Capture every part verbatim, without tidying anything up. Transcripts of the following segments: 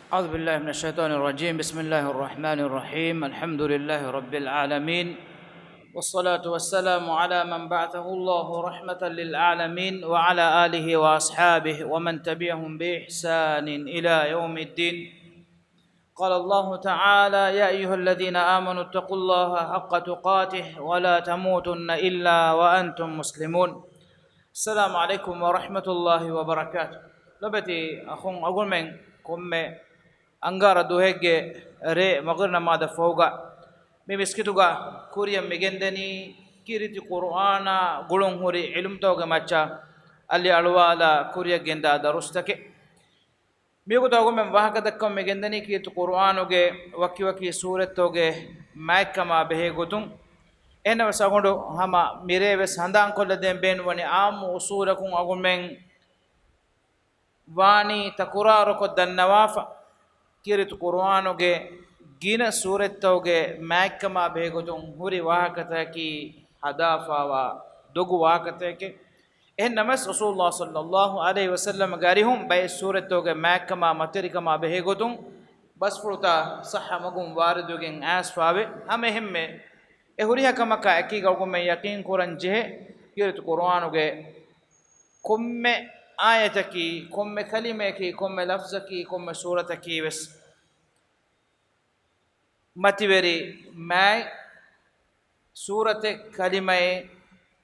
أعوذ بالله من الشيطان الرجيم. بسم الله الرحمن الرحيم. الحمد لله رب العالمين. والصلاة والسلام على من بعثه الله رحمة للعالمين وعلى آله وأصحابه ومن تبعهم بإحسان إلى يوم الدين. قال الله تعالى: يا أيها الذين آمنوا اتقوا الله حق تقاته ولا تموتن إلا وأنتم مسلمون. السلام عليكم ورحمة الله وبركاته. ލޮބުވެތި އަޚުން އަޅުގަނޑުމެން ކޮންމެ އަންގާރަ ދުވަހެއްގެ ރޭ މަޣްރިބް ނަމާދަށް ފަހުގަ މި މިސްކިތުގަ ކުރިއަށް މިގެންދަނީ ކީރިތި ޤުރުއާނާ ގުޅުން ހުރި ޢިލްމުތަކުގެ މައްޗަށް އަލި އަޅުވާލާ ކުރިއަށް ގެންދާ ދަރުސްތަކެއް. މިވަގުތު އަޅުގަނޑުމެން ވާހަކަ ދައްކަމުން މިގެންދަނީ ކީރިތި ޤުރުއާނުގެ ވަކިވަކި ސޫރަތްތަކުގެ މާތްކަމާ ބެހޭ ގޮތުން. އެހެންނަމަވެސް އަޅުގަނޑު ހަމަ މިރޭވެސް ހަނދާންކޮށްލަދޭން ބޭނުންވަނީ ޢާއްމު އުޞޫލަކުން އަޅުގަނޑުމެން ވާނީ ތަކުރާރުކޮށް ދަންނަވާފަ، ކީރިތި ޤުރުއާނުގެ ގިނަ ސޫރަތްތަކުގެ މާތްކަމާ ބެހޭގޮތުން ހުރި ވާހަކަތަކަކީ ހަދާފާވާ ދޮގު ވާހަކަތަކެއް. އެހެން ނަމަވެސް ރަސޫލުﷲ ޞައްލައްލާހު ޢަލައިހި ވަސައްލަމަގެ އަރިހުން ބައެއް ސޫރަތްތަކުގެ މާތްކަމާ މަތިވެރިކަމާ ބެހޭގޮތުން ބަސްފުޅުތައް ޞައްޙަ މަގުން ވާރިދުވެގެން އައިސްފާވޭ. ހަމައެހެންމެ އެ ހުރިހާ ކަމަކާ އެކީގަ އަޅުގަނޑުމެން ޔަޤީން ކުރަން ޖެހޭ، ކީރިތި ޤުރުއާނުގެ ކޮންމެ އާޔަތަކީ، ކޮންމެ ކަލިމަޔަކީ، ކޮންމެ ލަފްޒަކީ، ކޮންމެ ސޫރަތަކީ ވެސް މަތިވެރި މާތް ސޫރަތެއް، ކަލިމައެއް،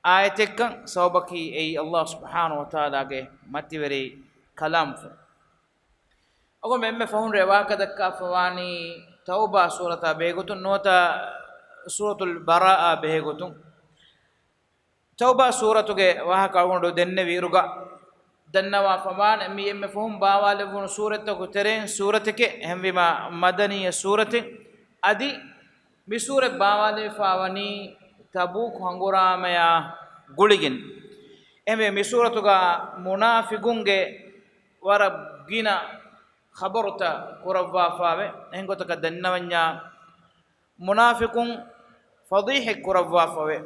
އާޔަތެއްކަން ސަބަބަކީ އެއީ ﷲ ސުބްޙާނަހޫ ވަތަޢާލާގެ މަތިވެރި ކަލާމްފުޅު. އަޅުގަނޑުމެން އެންމެ ފަހުން ރޭ ވާހަކަ ދައްކާފަވާނީ ތައުބާ ސޫރަތާ ބެހޭގޮތުން ނުވަތަ ސޫރަތުލް ބަރާއާ ބެހޭގޮތުން. ތައުބާ ސޫރަތުގެ ވާހަކަ އަޅުގަނޑު ދެންނެވި އިރުގަ ދަންނަވާފަވާނެ، މި އެންމެ ފަހުން ބާވާލެއްވުނު ސޫރަތްތަކުގެ ތެރެއިން ސޫރަތެކޭ. އެހެންވީމާ މަދަނީ ސޫރަތެއް. އަދި މި ސޫރަތް ބާވާލެވިފަވަނީ ތަބޫކު ހަނގުރާމަޔާ ގުޅިގެން. އެހެންވެ މި ސޫރަތުގަ މުނާފިޤުންގެ ވަރަށް ގިނަ ޚަބަރުތައް ކުރައްވާފަވޭ. އެހެން ގޮތަކަށް ދަންނަވަންޏާ މުނާފިޤުން ފަޟީޙަތް ކުރައްވާފަވޭ.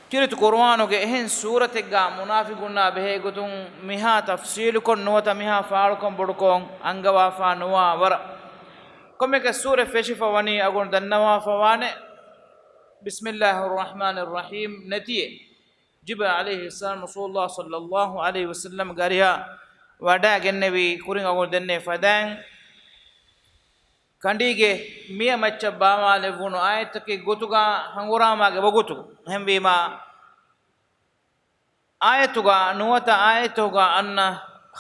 ކީރިތި ޤުރުއާނުގެ އެހެން ސޫރަތެއްގަ މުނާފިޤުންނާ ބެހޭގޮތުން މިހާ ތަފްޞީލުކޮށް ނުވަތަ މިހާ ފާޅުކޮށް ބޮޑުކޮށް އަންގަވާފާ ނުވާ ވަރަށް. ކޮންމެއަކަސް ސޫރަތް ފެށިފަވަނީ އަޅުގަނޑު ދަންނަވާފަވާނެ، بسم الله الرحمن الرحيم ނެތިއެއް. ޖިބްރީލް ޢަލައިހިއްސަލާމް ރަސޫލުﷲ ޞައްލައްލާހު ޢަލައިހި ވަސައްލަމްގެ އަރިހަށް ވަޑައިގެންނެވި ކުރިން އަޅުގަނޑު ދެންނެވި ފަދައިން، ކަނޑީގެ މިޔަ މައްޗަށް ބާވާލެއްވުނު އާޔަތަކީ ގޮތުގަ ހަނގުރާމާގެ ވަގުތު. އެހެންވީމާ، އާޔަތުގަ ނުވަތަ އާޔަތުގަ އަންނަ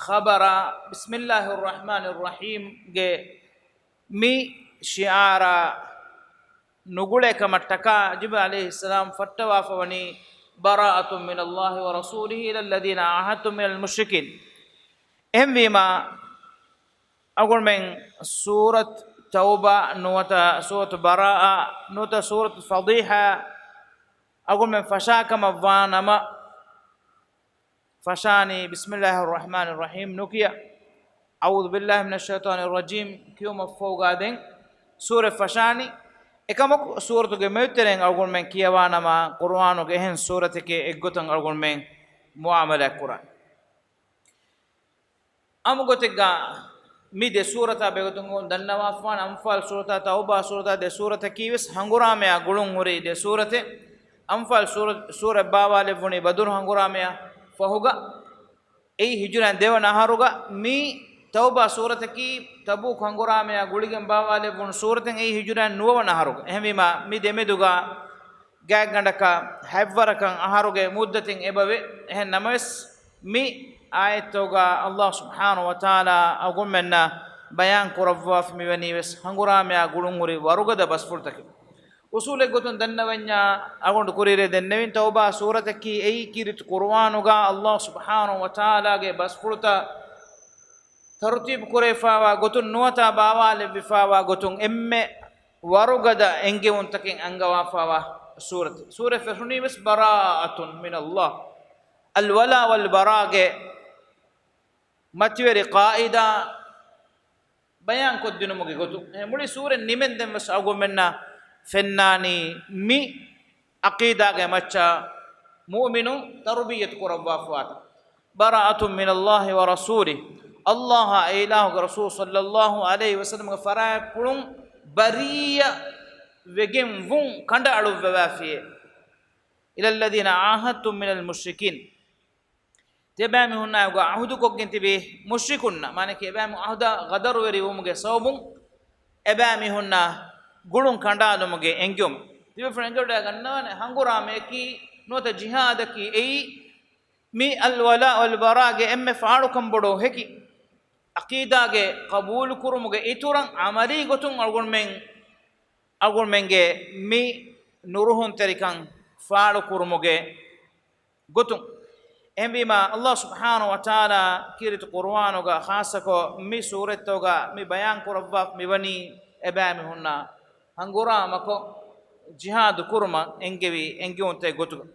ޚަބަރާ، بسم الله الرحمن الرحيم ގެ މި ޝިޢާރާ ނުގުޅޭ ކަމަށްޓަކާ، ޖިބްރީލް ޢަލައިހިއްސަލާމް ފައްޓަވާފަވަނީ، براءة من الله ورسوله إلى الذين عاهدتم من المشركين. އެހެންވީމާ، އަޅުގަނޑުމެން ސޫރަތު ތައުބާ ނުވަތަ ސޫރަތު ބަރާއާ ނުވަތަ ސޫރަތު ފަޟީޙާ އަޅުގަނޑުމެން ފަށާ ކަމަށް ވާނަމަ، ފަށާނީ بسم الله الرحمن الرحيم ނުކިޔާ، أعوذ بالله من الشيطان الرجيم ކިޔުމަށްފަހުގަ ދެން ސޫރަތް ފަށާނީ. އެކަމަކު، ސޫރަތުގެ މެދުތެރެއިން އަޅުގަނޑުމެން ކިޔަވާނަމަ، ޤުރުއާނުގެ އެހެން ސޫރަތެކޭ އެއްގޮތަށް އަޅުގަނޑުމެން މުޢާމަލާ ކުރާނީ. އާއްމު ގޮތެއްގަ މި ދެ ސޫރަތާ ބެހޭގޮތުން ދަންނަވާފާނެ، އަންފާލް ސޫރަތާ ތައުބާ ސޫރަތާ ދެ ސޫރަތަކީ ވެސް ހަނގުރާމަޔާ ގުޅުން ހުރި ދެ ސޫރަތެއް. އަންފާލް ސޫރަ، ސޫރަތް ބާވާލެއްވުނީ ބަދުރު ހަނގުރާމަޔާ ފަހުގަ، އެއީ ހިޖުރައިން ދެވަނަ އަހަރުގަ. މި ތައުބާ ސޫރަތަކީ ތަބޫކު ހަނގުރާމަޔާ ގުޅިގެން ބާވާލެއްވުނު ސޫރަތެއް، އެއީ ހިޖުރައިން ނުވަވަނަ އަހަރުގަ. އެހެންވީމާ، މި ދެމެދުގަ ގާތްގަނޑަކަށް ހަތްވަރަކަށް އަހަރުގެ މުއްދަތެއް އެބަވޭ. އެހެން ނަމަވެސް، މި އާޔަތްތަކުގަ ﷲ ސުބްޙާނަހޫ ވަތަޢާލާ އަޅުގަނޑުމެންނަށް ބަޔާން ކުރައްވާފަ މިވަނީ ވެސް ހަނގުރާމަޔާ ގުޅުން ހުރި ވަރުގަދަ ބަސްފުޅުތަކެއް. އުޞޫލެއް ގޮތުން ދަންނަވަންޏާ، އަޅުގަނޑު ކުރިއަރި ދެންނެވިން، ތައުބާ ސޫރަތަކީ އެއީ ކީރިތި ޤުރުއާނުގަ ﷲ ސުބްޙާނަހޫ ވަތަޢާލާގެ ބަސްފުޅުތައް ތަރުތީބު ކުރެވިފާވާ ގޮތުން ނުވަތަ ބާވާލެއްވިފާވާ ގޮތުން އެންމެ ވަރުގަދަ އެންގެވުންތަކެއް އަންގަވާފާވާ ސޫރަތެއް. ސޫރަތް ފެށުނީ ވެސް ބަރާއަތުން މިނަﷲ. އަލްވަލާ ވަލްބަރާގެ މަތިވެރި ޤާއިދާ ބަޔާންކޮށްދިނުމުގެ ގޮތުން. އެ މުޅި ސޫރަތް ނިމެންދެން ވެސް އަޅުގަނޑުމެންނަށް ފެންނާނީ މި ޢަޤީދާގެ މައްޗަށް މުއުމިނުން ތަރުބިއްޔަތު ކުރައްވާފަވާތަން. براءة من الله ورسوله. ﷲ އާ އެ އިލާހުގެ ރަސޫލު ޞައްލައްލާހު ޢަލައިހި ވަސައްލަމްގެ ފަރާތްޕުޅުން ބަރީއަ ވެގެން ވުން ކަނޑައަޅުއްވަވާފިޔޭ. إِلَّا الَّذِينَ عَاهَدتُّم مِّنَ الْمُشْرِكِينَ. ތިޔަބައިމީހުންނާއެކުގަ ޢަހުދުކޮށްގެން ތިބި މުޝްރިކުންނަށް، މާނައަކީ އެބައިމީހުން ޢަހުދާ ޣަދަރުވެރިވުމުގެ ސަބަބުން އެބައިމީހުންނާ ގުޅުން ކަނޑާލުމުގެ އެންގެވުމެއް. ތިބޭފުޅުން އެނގިވަޑައިގަންނަވާނެ، ހަނގުރާމަޔަކީ ނުވަތަ ޖިހާދަކީ އެއީ މި އަލްވަލާ ވަލްބަރާގެ އެންމެ ފާޅުކަން ބޮޑު ހެކި. ޢަޤީދާގެ ޤަބޫލުކުރުމުގެ އިތުރަށް ޢަމަލީ ގޮތުން އަޅުގަނޑުމެން، އަޅުގަނޑުމެންގެ މި ނުރުހުންތެރިކަން ފާޅުކުރުމުގެ ގޮތުން. އެހެންވީމާ، ﷲ ސުބްޙާނަހޫ ވަތަޢާލާ ކީރިތި ޤުރުއާނުގަ ޚާއްޞަކޮށް މި ސޫރަތްތަކުގަ މި ބަޔާން ކުރައްވާފަ މިވަނީ އެބައިމީހުންނާ ހަނގުރާމަކޮށް ޖިހާދު ކުރުމަށް އެންގެވި އެންގެވުންތެރި ގޮތުގަ.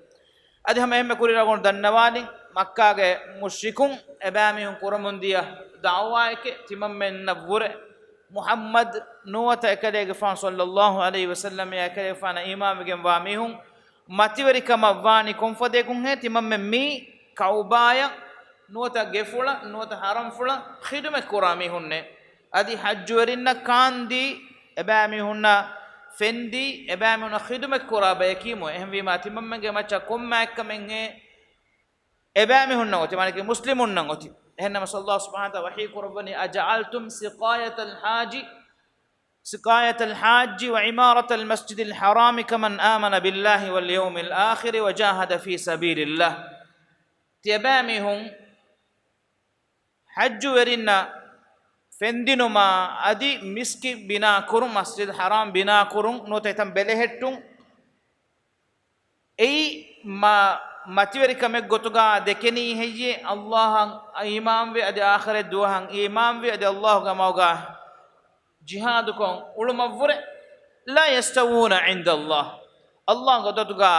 އަދި ހަމަ އެހެންމެ ކުރިއަށް އަޅުގަނޑު ދަންނަވާލިން، މައްކާގެ މުޝްރިކުން އެބައިމީހުން ކުރަމުން ދިޔަ ދަޢުވާއެކޭ ތިމަންމެންނަށްވުރެ މުޙައްމަދު ނުވަތަ އެކަލޭގެފާނު ޞައްލައްލާހު ޢަލައިހި ވަސައްލަމް އެކަލޭގެފާނަށް އީމާންވެގެންވާ މީހުން މަތިވެރިކަމަށް ވާނީ ކޮންފަދައަކުންހޭ؟ ތިމަންމެން މީ ކަޢުބާޔަށް ނުވަތަ ގެފުޅަށް ނުވަތަ ޙަރަމްފުޅަށް ޚިދުމަތްކުރާ މީހުންނޭ. އަދި ޙައްޖުވެރިންނަށް ކާންދީ އެބައިމީހުންނަށް ފެންދީ އެބައިމީހުންނަށް ޚިދުމަތްކުރާ ބަޔަކީމު. އެހެންވީމާ ތިމަންމެންގެ މައްޗަށް ކޮންމެއަކަމެއްހޭ އެބައިމީހުންނަށް އޮތީ، މާނައަކީ މުސްލިމުންނަށް އޮތީ. އެހެންނަމަވެސް ﷲ ސުބްޙާނަހޫ ވަތަޢާލާ ވަޙީ ކުރައްވަނީ، أَجَعَلْتُمْ سِقَايَةَ الْحَاجِّ، سِقَايَةَ الْحَاجِّ وَعِمَارَةَ الْمَسْجِدِ الْحَرَامِ كَمَنْ آمَنَ بِاللَّهِ وَالْيَوْمِ الْآخِرِ وَجَاهَدَ فِي سَبِيلِ اللَّهِ. ތިޔަބައިމީހުން ޙައްޖުވެރިންނަށް ފެންދިނުމާ އަދި މިސްކިތް ބިނާކުރުން، މަސްޖިދު ޙަރާމް ބިނާކުރުން، ނުވަތަ އެތަން ބެލެހެއްޓުން، އެއީ މަ-، މަތިވެރިކަމެއްގޮތުގަ ދެކެނީ ހެއްޔޭ؟ ﷲ އަށް އީމާންވެ އަދި އާޚިރަތް ދުވަހަށް އީމާންވެ އަދި ﷲގެ ހަމައަށް ޖިހާދުކޮށް އުޅުމަށްވުރެ، لَا يَسْتَوُونَ عِندَ اللَّهِ. ﷲގެ ހަޟްރަތުގަ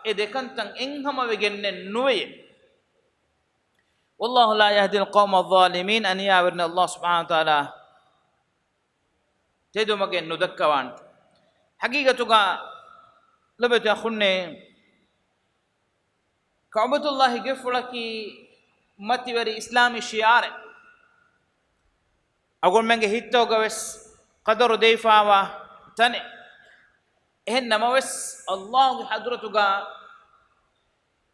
އެ ދެކަންތައް އެއްހަމަވެގެންނެއް ނުވެޔޭ. وَاللَّهُ لَا يَهْدِي الْقَوْمَ الظَّالِمِينَ. އަނިޔާވެރިންނަށް ﷲ ސުބްޙާނަހޫ ވަތަޢާލާ ތެދުމަގެއް ނުދައްކަވާނެ. ޙަޤީޤަތުގަ ލޮބުވެތި އަޚުންނޭ، ކަޢުބަތުﷲ ގެފުޅަކީ މަތިވެރި އިސްލާމީ ޝިޢާރެއް. އަޅުގަނޑުމެންގެ ހިތްތަކުގަވެސް ޤަދަރު ދެވިފައިވާ ތަނެއް. އެހެން ނަމަވެސް، ﷲގެ ޙަޟްރަތުގަ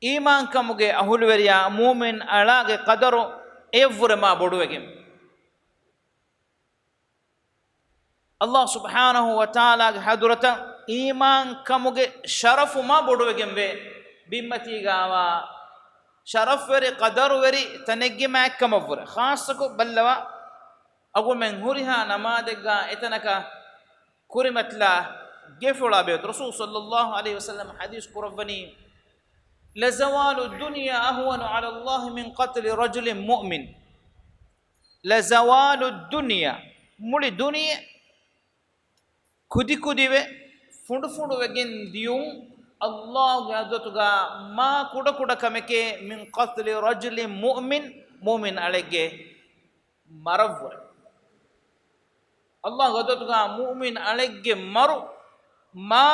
އީމާންކަމުގެ އަހުލުވެރިޔާ މުއުމިން އަޅާގެ ޤަދަރު އެޔަށްވުރެ މާ ބޮޑުވެގެން، ﷲ ސުބްޙާނަހޫ ވަތަޢާލާގެ ޙަޟްރަތަށް އީމާންކަމުގެ ޝަރަފު މާ ބޮޑުވެގެންވޭ. ބިންމަތީގައިވާ ޝަރަފްވެރި، ޤަދަރުވެރި ތަނެއްގެ މާތްކަމަށްވުރެ. ޚާއްޞަކޮށް ބައްލަވާ، އަޅުގަނޑުމެން ހުރިހާ ނަމާދެއްގަ އެތަނަކަށް ކުރިމަތިލާ ގެފުޅާ ބެހޭ. ރަސޫލު ޞައްލައްލާހު ޢަލައިހި ވަސައްލަމަ ޙަދީޘް ކުރައްވަނީ، لَزَوَالُ الدُّنْيَا أَهْوَنُ عَلَى اللَّهِ مِنْ قَتْلِ رَجُلٍ مُؤْمِنٍ. لَزَوَالُ الدُّنْيَا، މުޅި ދުނިޔެ ކުދިކުދިވެ، ފުނޑުފުނޑުވެގެން ދިޔުން، ﷲގެ ޙަޟްރަތުގަ މާ ކުޑަކުޑަ ކަމެކޭ، مِنْ قَتْلِ رَجُلٍ مُؤْمِنٍ، މުއުމިން އަޅެއްގެ މަރަށްވުރެ. ﷲގެ ޙަޟްރަތުގަ މުއުމިން އަޅެއްގެ މަރު މާ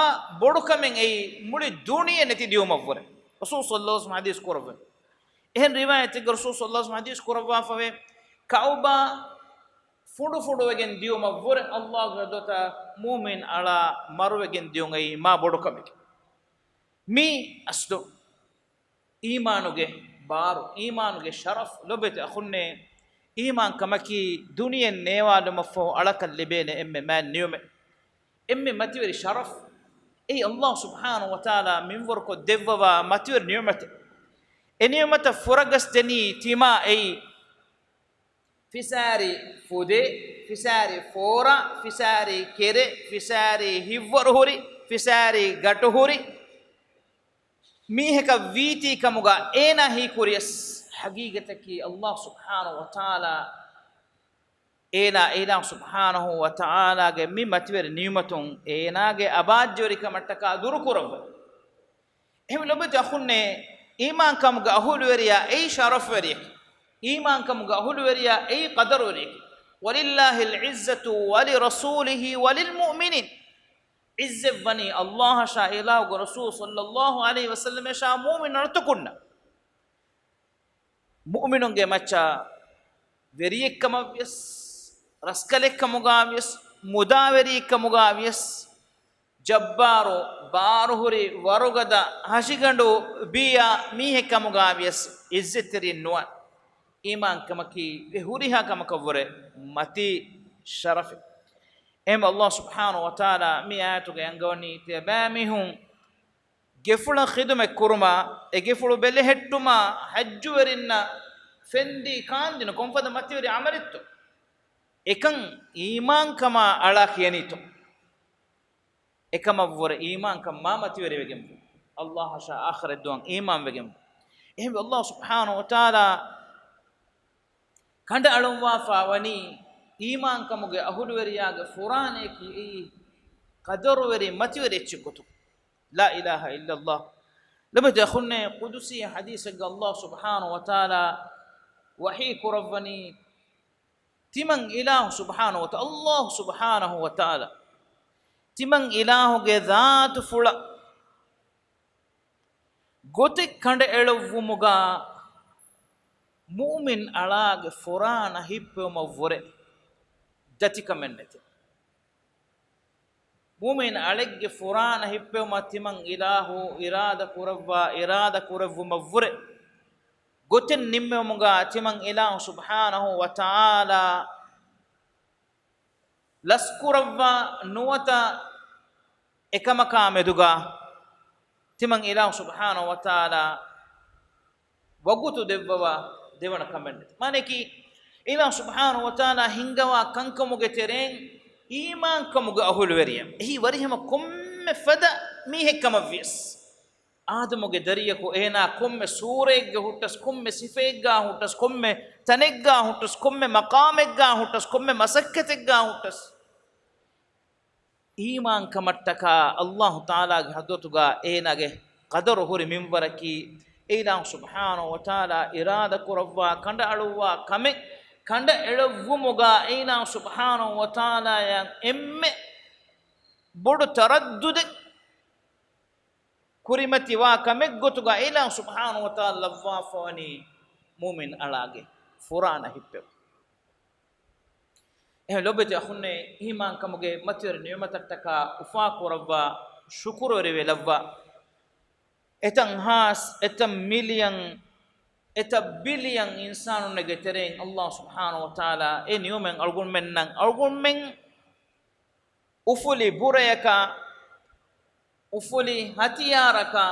ބޮޑުކަމެއް އެއީ، މުޅި ދުނިޔެ ނެތިދިޔުމަށްވުރެ. ރަސޫލު ޞައްލައްލާހު ޢަލައިހި ވަސައްލަމަ ޙަދީޘް ކުރައްވަނީ. އެހެން ރިވާޔަތެއްގަ ރަސޫލު ޞައްލައްލާހު ޢަލައިހި ވަސައްލަމަ ޙަދީޘް ކުރައްވާފަވޭ، ކަޢުބާ ފުނޑުފުނޑުވެގެން ދިޔުމަށްވުރެ ﷲގެ ޙަޟްރަތަށް މުއުމިން އަޅާ މަރުވެގެން ދިޔުން އެއީ މާ ބޮޑުކަމެކޭ. މީ އަސްލު އީމާނުގެ ބާރު، އީމާނުގެ ޝަރަފް. ލޮބުވެތި އަޚުންނޭ، އީމާންކަމަކީ ދުނިޔެއިން ނޭވާލުމަށްފަހު އަޅަކަށް ލިބޭނެ އެންމެ މާތް ނިޢުމަތް، އެންމެ މަތިވެރި ޝަރަފް. އެއީ ﷲ ސުބްޙާނަހޫ ވަތަޢާލާ މިންވަރުކޮށް ދެއްވަވާ މަތިވެރި ނިޢުމަތެއް. އެ ނިޢުމަތަށް ފުރަގަސްދެނީ ތިމާ އެއީ، ފިސާރި ފުދޭ، ފިސާރި ފޯރާ، ފިސާރި ކެރޭ، ފިސާރި ހިތްވަރުހުރި، ފިސާރި ގަޓުހުރި މީހަކަށް ވީތީ ކަމުގަ އޭނާ ހީކުރިޔަސް، ޙަޤީޤަތަކީ ﷲ ސުބްޙާނަހޫ ވަތަޢާލާ އޭނާ އިލާހު ސުބްޙާނަހޫ ވަތަޢާލާގެ މި މަތިވެރި ނިޢުމަތުން އޭނާގެ އަބާއްޖަވެރިކަމަށްޓަކާ ދުރުކުރައްވަ. އެހެން ލޮބުވެތި އަޚުންނޭ، އީމާންކަމުގެ އަހުލުވެރިޔާ އެއީ ޝަރަފްވެރިޔަކީ. އީމާންކަމުގެ އަހުލުވެރިޔާ އެއީ ޤަދަރުވެރިޔަކީ. وَلِلَّهِ الْعِزَّةُ وَلِرَسُولِهِ وَلِلْمُؤْمِنِينَ. ޢިއްޒަތްވަނީ ﷲ އަށާ، އިލާހުގެ ރަސޫލު ޞައްލައްލާހު ޢަލައިހި ވަސައްލަމަށާ، މުއުމިން އަޅުތަކުންނަށް. މުއުމިނުންގެ މައްޗަށް ވެރިއެއްކަމަށްވިޔަސް، ރަސްކަލެއްކަމުގާވިޔަސް، މުދާވެރިއެއްކަމުގާވިޔަސް، ޖައްބާރު، ބާރުހުރި، ވަރުގަދަ، ހަށިގަނޑު ބިޔަ މީހެއްކަމުގާވިޔަސް އިއްޒަތްތެރިއެއް ނުވާނެ. އީމާންކަމަކީ އެ ހުރިހާ ކަމަކަށްވުރެ މަތީ ޝަރަފެއް. އެހެން ﷲ ސުބްޙާނަހޫ ވަތަޢާލާ މި އާޔަތުގައި އަންގަވަނީ ތިޔަބައިމީހުން ގެފުޅަށް ޚިދުމަތް ކުރުމާ، އެ ގެފުޅު ބެލެހެއްޓުމާ، ޙައްޖުވެރިންނަށް ފެންދީ ކާންދިނު ކޮންފަދަ މަތިވެރި ޢަމަލެއްތޯ؟ އެކަން އީމާންކަމާ އަޅާ ކިޔަނީތޯ؟ އެކަމަށްވުރެ އީމާންކަން މާ މަތިވެރިވެގެން، ﷲ އަށާ އާޚިރަތް ދުވަހަށް އީމާންވެގެން. އެހެންވެ ﷲ ސުބްޙާނަހޫ ވަތަޢާލާ ކަނޑައަޅުއްވާފާ ވަނީ އީމާންކަމުގެ އަހުލުވެރިޔާގެ ފުރާނަޔަކީ އެއީ ޤަދަރުވެރި މަތިވެރި އެއްޗެއް ގޮތުން. ލާ އިލާހަ އިއްލަﷲ. ލޮބުވެތި އަޚުންނޭ، ޤުދުސީ ޙަދީޘެއްގަ ﷲ ސުބްޙާނަހޫ ވަތަޢާލާ ވަޙީ ކުރައްވަނީ، ތިމަން އިލާހު ސުބްޙާނަހޫ ވަތަ-، ﷲ ސުބްޙާނަހޫ ވަތަޢާލާ ތިމަން އިލާހުގެ ޛާތުފުޅަށް ގޮތެއް ކަނޑައެޅުއްވުމުގަ މުއުމިން އަޅާގެ ފުރާނަ ހިއްޕެވުމަށްވުރެ ދަތިކަމެއް ނެތެ. މުއުމިން އަޅެއްގެ ފުރާނަ ހިއްޕެވުމަށް ތިމަން އިލާހު އިރާދަ ކުރައްވާ، އިރާދަ ކުރެއްވުމަށްވުރެ ގޮތެއް ނިންމެވުމުގަ ތިމަން އިލާހު ސުބްޙާނަހޫ ވަތަޢާލާ ލަސްކުރައްވާ ނުވަތަ އެކަމަކާ މެދުގަ ތިމަން އިލާހު ސުބްޙާނަހޫ ވަތަޢާލާ ވަގުތު ދެއްވަވާ ދެވަނަ ކަމެއް ނެތެ. މާނަޔަކީ، އިލާހު ސުބްޙާނަހޫ ވަތަޢާލާ ހިންގަވާ ކަންކަމުގެ ތެރެއިން އީމާންކަމުގެ އަހުލުވެރިޔަށް އެހީ ވަރިހަމަ ކޮންމެ ފަދަ މީހެއްކަމަށްވިޔަސް، އާދަމުގެ ދަރިޔަކު އޭނާ ކޮންމެ ސޫރައެއްގަ ހުއްޓަސް، ކޮންމެ ސިފައެއްގާ ހުއްޓަސް، ކޮންމެ ތަނެއްގާ ހުއްޓަސް، ކޮންމެ މަޤާމެއްގާ ހުއްޓަސް، ކޮންމެ މަސައްކަތެއްގާ ހުއްޓަސް، އީމާންކަމަށްޓަކާ ﷲ ތަޢާލާގެ ޙަޟްރަތުގާ އޭނާގެ ޤަދަރު ހުރި މިންވަރަކީ، އެއިލާހު ސުބްޙާނަހޫ ވަތަޢާލާ އިރާދަކުރައްވާ ކަނޑައަޅުއްވާ ކަމެއް ކަނޑައެޅުއްވުމުގާ އެއިލާހު ސުބްޙާނަހޫ ވަތަޢާލާޔަށް އެންމެ ބޮޑު ތަރައްދުދެއް ކުރިމަތިވާ ކަމެއްގޮތުގަ އިލާހު ސުބްޙާނަހޫ ވަތަޢާލާ ލައްވާފަވަނީ މުއުމިން އަޅާގެ ފުރާނަ ހިއްޕެވުން. އެހެން ލޮބުވެތި އަޚުންނޭ، އީމާންކަމުގެ މަތިވެރި ނިޢުމަތަށްޓަކާ އުފާކުރައްވާ، ޝުކުރުވެރިވެލައްވާ. އެތަން ހާސް، އެތަން މިލިޔަން، އެތައް ބިލިޔަން އިންސާނުންނެގެ ތެރެއިން ﷲ ސުބްޙާނަހޫ ވަތަޢާލާ އެ ނިޢުމަތް އަޅުގަނޑުމެންނަށް، އަޅުގަނޑުމެން އުފުލި ބުރަޔަކާ، އުފުލި ހަތިޔާރަކާ،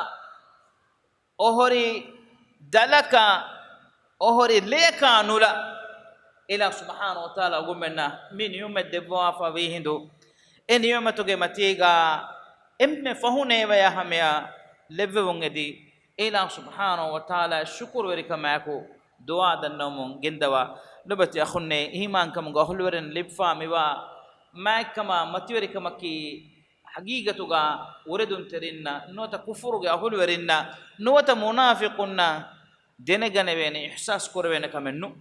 އޮހޮރި ދަލަކާ، އޮހޮރި ލެޔަކާ ނުލާ، އިލާހު ސުބްޙާނަހޫ ވަތަޢާލާ އަޅުގަނޑުމެންނަށް މި ނިޢުމަތް ދެއްވާފަ ވީހިނދު، އެ ނިޢުމަތުގެ މަތީގާ އެންމެ ފަހު ނޭވަޔާ ހަމަޔާ ލެއްވެވުން އެދި، އިލާހު ސުބްޙާނަހޫ ވަތަޢާލާ ޝުކުރުވެރިކަމާއެކު ދުޢާ ދަންނަވަމުން ގެންދަވާ. ލޮބުވެތި އަޚުންނޭ، އީމާންކަމުގެ އަހުލުވެރިން ލިބިފާ މިވާ މާތްކަމާ މަތިވެރިކަމަކީ، ޙަޤީޤަތުގާ އުރެދުންތެރިންނަށް ނުވަތަ ކުފުރުގެ އަހުލުވެރިންނަށް ނުވަތަ މުނާފިޤުންނަށް ދެނެގަނެވޭނެ، އިޙްސާސް ކުރެވޭނެ ކަމެއް ނޫން.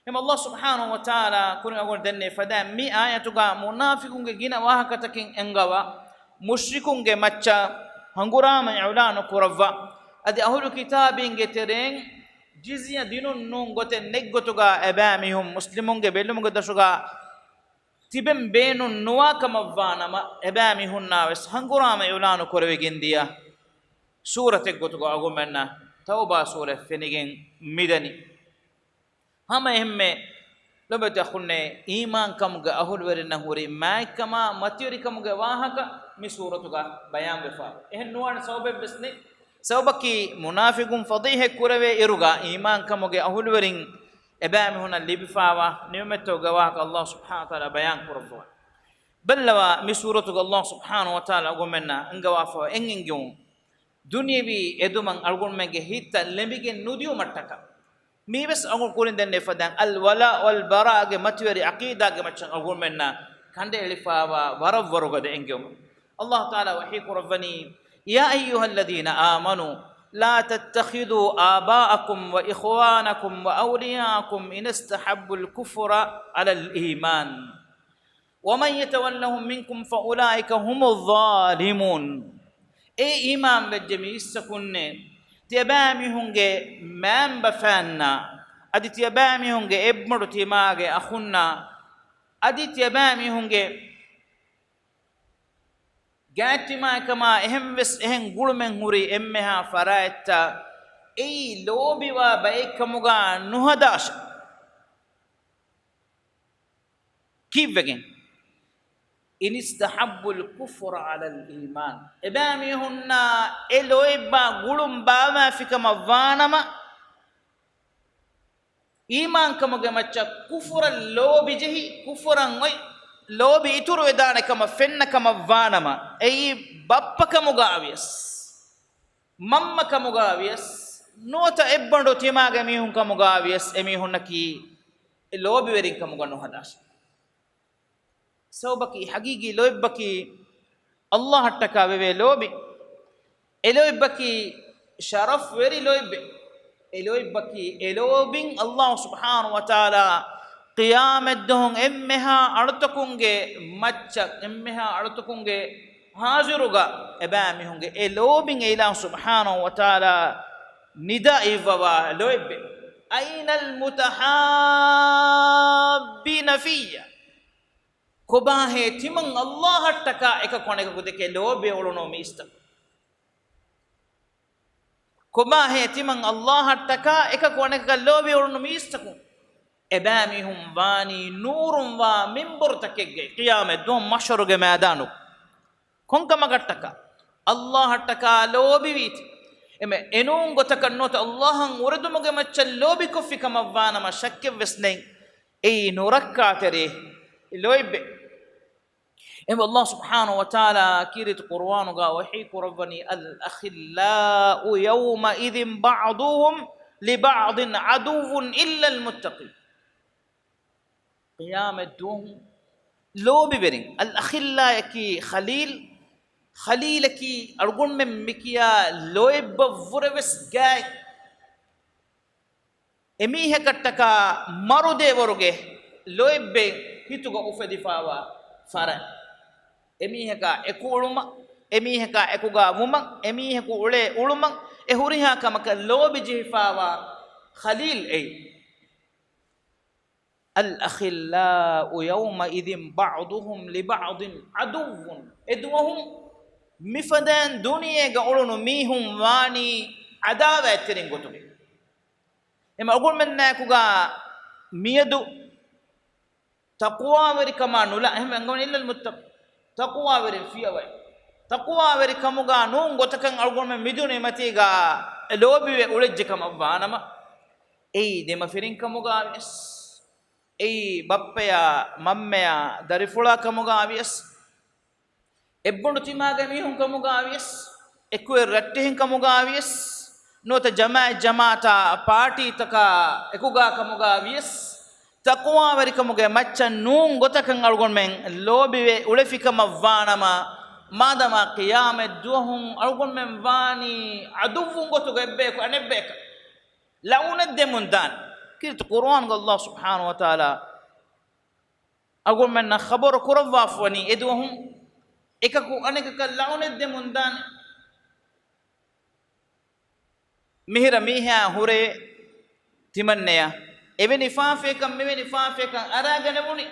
އެހެން ﷲ ސުބްޙާނަހޫ ވަތަޢާލާ ކުރިން އަޅުގަނޑު ދެންނެވި ފަދައިން މި އާޔަތުގާ މުނާފިޤުންގެ ގިނަ ވާހަކަތަކެއް އެންގަވާ، މުޝްރިކުންގެ މައްޗަށް ހަނގުރާމަ އިޢުލާނު ކުރައްވާ، އަދި އަހުލު ކިތާބީންގެ ތެރެއިން ޖިޒްޔަ ދިނުން ނޫން ގޮތެއް ނެތް ގޮތުގާ އެބައިމީހުން މުސްލިމުންގެ ބެލުމުގެ ދަށުގާ ތިބެން ބޭނުން ނުވާ ކަމަށްވާ ނަމަ، އެބައިމީހުންނާ ވެސް ހަނގުރާމަ އިޢުލާނު ކުރެވިގެން ދިޔަ ސޫރަތެއް ގޮތުގަ އަޅުގަނޑުމެންނަށް ތައުބާ ސޫރަތް ފެނިގެން މިދަނީ. ހަމައެހެންމެ ލޮބުވެތި އަޚުންނޭ، އީމާންކަމުގެ އަހުލުވެރިންނަށް ހުރި މާތްކަމާ މަތިވެރިކަމުގެ ވާހަކަ މި ސޫރަތުގަ ބަޔާންވެފަ. އެހެން ނުވާނެ ސަބަބެއްވެސް ނެތް. ސަބަބަކީ، މުނާފިޤުން ފަޟީޙަތް ކުރެވޭ އިރުގަ އީމާންކަމުގެ އަހުލުވެރިން އެބައިމީހުންނަށް ލިބިފާވާ ނިޢުމަތްތަކުގެ ވާހަކަ ﷲ ސުބްޙާނަހޫ ވަތަޢާލާ ބަޔާން ކުރައްވަވާ. ބައްލަވާ، މި ސޫރަތުގަ ﷲ ސުބްޙާނަހޫ ވަތަޢާލާ އަޅުގަނޑުމެންނަށް އަންގަވާފަވާ އެން އެންގެވުން، ދުނިޔެވީ އެދުމަށް އަޅުގަނޑުމެންގެ ހިތްތައް ލެނބިގެން ނުދިޔުމަށްޓަކާ. މީވެސް އަޅުގަނޑު ކުރިން ދެންނެވި ފަދައިން، އަލްވަލާ ވަލްބަރާގެ މަތިވެރި ޢަޤީދާގެ މައްޗަށް އަޅުގަނޑުމެންނަށް ކަނޑައެޅިފާވާ ވަރަށް ވަރުގަދަ އެންގެވުމެއް. ﷲ ތަޢާލާ ވަޙީ ކުރައްވަނީ، يا أيها الذين آمنوا لا تتخذوا آباءكم وإخوانكم وأولياءكم إن استحبوا الكفر على الإيمان ومن يتولهم منكم فأولئك هم الظالمون. އޭ އީމާންވެއްޖެ މީސްތަކުންނޭ، ތިޔަބައިމީހުންގެ މައިންބަފައިންނާ، އަދި ތިޔަބައިމީހުންގެ އެއްބަނޑު ތިމާގެ އަޚުންނާ، އަދި ތިޔަބައިމީހުންގެ ގާތްތިމާއެކަމާ އެހެންވެސް އެހެން ގުޅުމެއް ހުރި އެންމެހާ ފަރާތްތައް އެއީ ލޯބިވާ ބައެއްކަމުގާ ނުހަދާށެ. ކީއްވެގެން؟ إن استحبوا الكفر على الإيمان. އެބައިމީހުންނާ އެ ލޯތްބާ ގުޅުން ބާވާފިކަމަށް ވާނަމަ، އީމާންކަމުގެ މައްޗަށް ކުފުރަށް ލޯބި ޖެހި، ކުފުރަށް އޮތް ލޯބި އިތުރުވެދާނެ ކަމަށް ފެންނަ ކަމަށް ވާނަމަ، އެއީ ބައްޕަކަމުގާވިޔަސް، މަންމަކަމުގާވިޔަސް، ނުވަތަ އެއްބަނޑު ތިމާގެ މީހުންކަމުގާވިޔަސް، އެމީހުންނަކީ އެ ލޯބިވެރިންކަމުގަ ނުހަދާށެ. ސަބަބަކީ، ޙަޤީޤީ ލޯތްބަކީ ﷲ އަށްޓަކާ ވެވޭ ލޯބި. އެ ލޯތްބަކީ ޝަރަފްވެރި ލޯތްބެއް. އެ ލޯތްބަކީ އެ ލޯބިން ﷲ ސުބްޙާނަހޫ ވަތަޢާލާ ޤިޔާމަތްދުވަހު އެންމެހާ އަޅުތަކުންގެ މައްޗަށް، އެންމެހާ އަޅުތަކުންގެ ޙާޟިރުގަ އެބައިމީހުންގެ އެ ލޯބިން އެ އިލާހު ސުބްޙާނަހޫ ވަތަޢާލާ ނިދާ އިއްވަވާ ލޯތްބެއް. أين المتحابون في. ކޮބާހޭ ތިމަން ﷲ އަށްޓަކާ އެކަކު އަނެކަކު ދެކެ ލޯބި އުޅުނު މީސްތަކު؟ ކޮބާހޭ ތިމަން ﷲ އަށްޓަކާ އެކަކު އަނެކަކަށް ލޯބި އުޅުނު މީސްތަކު؟ އެބައިމީހުން ވާނީ ނޫރުން ވާ މިންބަރުތަކެއްގައި ޤިޔާމަތް ދުވަހު މަޙްޝަރުގެ މައިދާނު. ކޮންކަމަކަށްޓަކާ؟ ﷲ އަށްޓަކާ ލޯބިވީތީ. އެމެ އެނޫން ގޮތަކަށް ނުވަތަ ﷲ އަށް އުރެދުމުގެ މައްޗަށް ލޯބިކޮށްފި ކަމަށް ވާނަމަ ޝައްކެއްވެސް ނެތް. އެއީ ނުރައްކާތެރި ލޯތްބެއް. އެމެ ﷲ ސުބްޙާނަހޫ ވަތަޢާލާ ކީރިތި ޤުރުއާނުގަ ވަޙީ ކުރައްވަނީ، الأخلاء يومئذ بعضهم لبعض عدو إلا المتقين. ޤިޔާމަތް ދުވަހު ލޯބިވެރިން، އަލްއަޚިއްލާއަކީ ޚަލީލް، ޚަލީލަކީ އަޅުގަނޑުމެން މިކިޔާ ލޯތްބަށްވުރެވެސް ގާތް. އެމީހަކަށްޓަކާ މަރުދޭވަރުގެ ލޯތްބެއް ހިތުގަ އުފެދިފާވާ ފަރާތް. އެމީހަކާ އެކު އުޅުމަށް، އެމީހަކާ އެކުގަ ވުމަށް، އެމީހަކު އުޅޭ އުޅުމަށް، އެ ހުރިހާ ކަމަކަށް ލޯބި ޖެހިފާވާ ޚަލީލް އެއީ. الأخلاء يومئذ بعضهم لبعض عدو. އެދުވަހު މިފަދައިން ދުނިޔޭގަ އުޅުނު މީހުން ވާނީ ޢަދާވާތްތެރިން ގޮތުގަ. އެމަ އަޅުގަނޑުމެންނާއެކުގަ މިއަދު ތަޤްވާވެރިކަމާ ނުލާ، އެހެން އެނގުން إلا المتقين. ތަޤްވާވެރިން ފިޔަވައި. ތަޤްވާވެރިކަމުގަ ނޫން ގޮތަކަށް އަޅުގަނޑުމެން މިދުނިޔެމަތީގަ ލޯބިވެ އުޅެއްޖެ ކަމަށް ވާނަމަ، އެއީ ދެމަފިރިން ކަމުގަ ވިޔަސް، އެއީ ބައްޕަޔާ މަންމަޔާ ދަރިފުޅާ ކަމުގަ ވިޔަސް، އެއްބަނޑު ތިމާގެ މީހުން ކަމުގަ ވިޔަސް، އެކުއެއް ރައްޓެހިން ކަމުގަ ވިޔަސް، ނުވަތަ ޖަމާޢަތް ޖަމާޢަތާ ޕާޓީތަކާ އެކުގަ ކަމުގަ ވިޔަސް، ތަޤްވާވެރިކަމުގެ މައްޗަށް ނޫން ގޮތަކަށް އަޅުގަނޑުމެން ލޯބިވެ އުޅެފިކަމަށް ވާނަމަ، މާދަމާ ޤިޔާމަތް ދުވަހު އަޅުގަނޑުމެން ވާނީ ޢަދުއްވުން ގޮތުގަ އެއްބަޔަކު އަނެއްބަޔަކަށް ލަޢުނަތް ދެމުން ދާނެ. ކީރިތި ޤުރުއާންގަ ﷲ ސުބްޙާނަހޫ ވަތަޢާލާ އަޅުގަނޑުމެންނަށް ޚަބަރު ކުރައްވާފަ ވަނީ އެދުވަހު އެކަކު އަނެކަކަށް ލަޢުނަތް ދެމުން ދާނެ. މިހިރަ މީހާ ހުރޭ ތިމަންނަޔަށް އެވެނި ފާފަޔަކަށް މިވެނި ފާފަޔަކަށް އަރާގަނެވުނީ.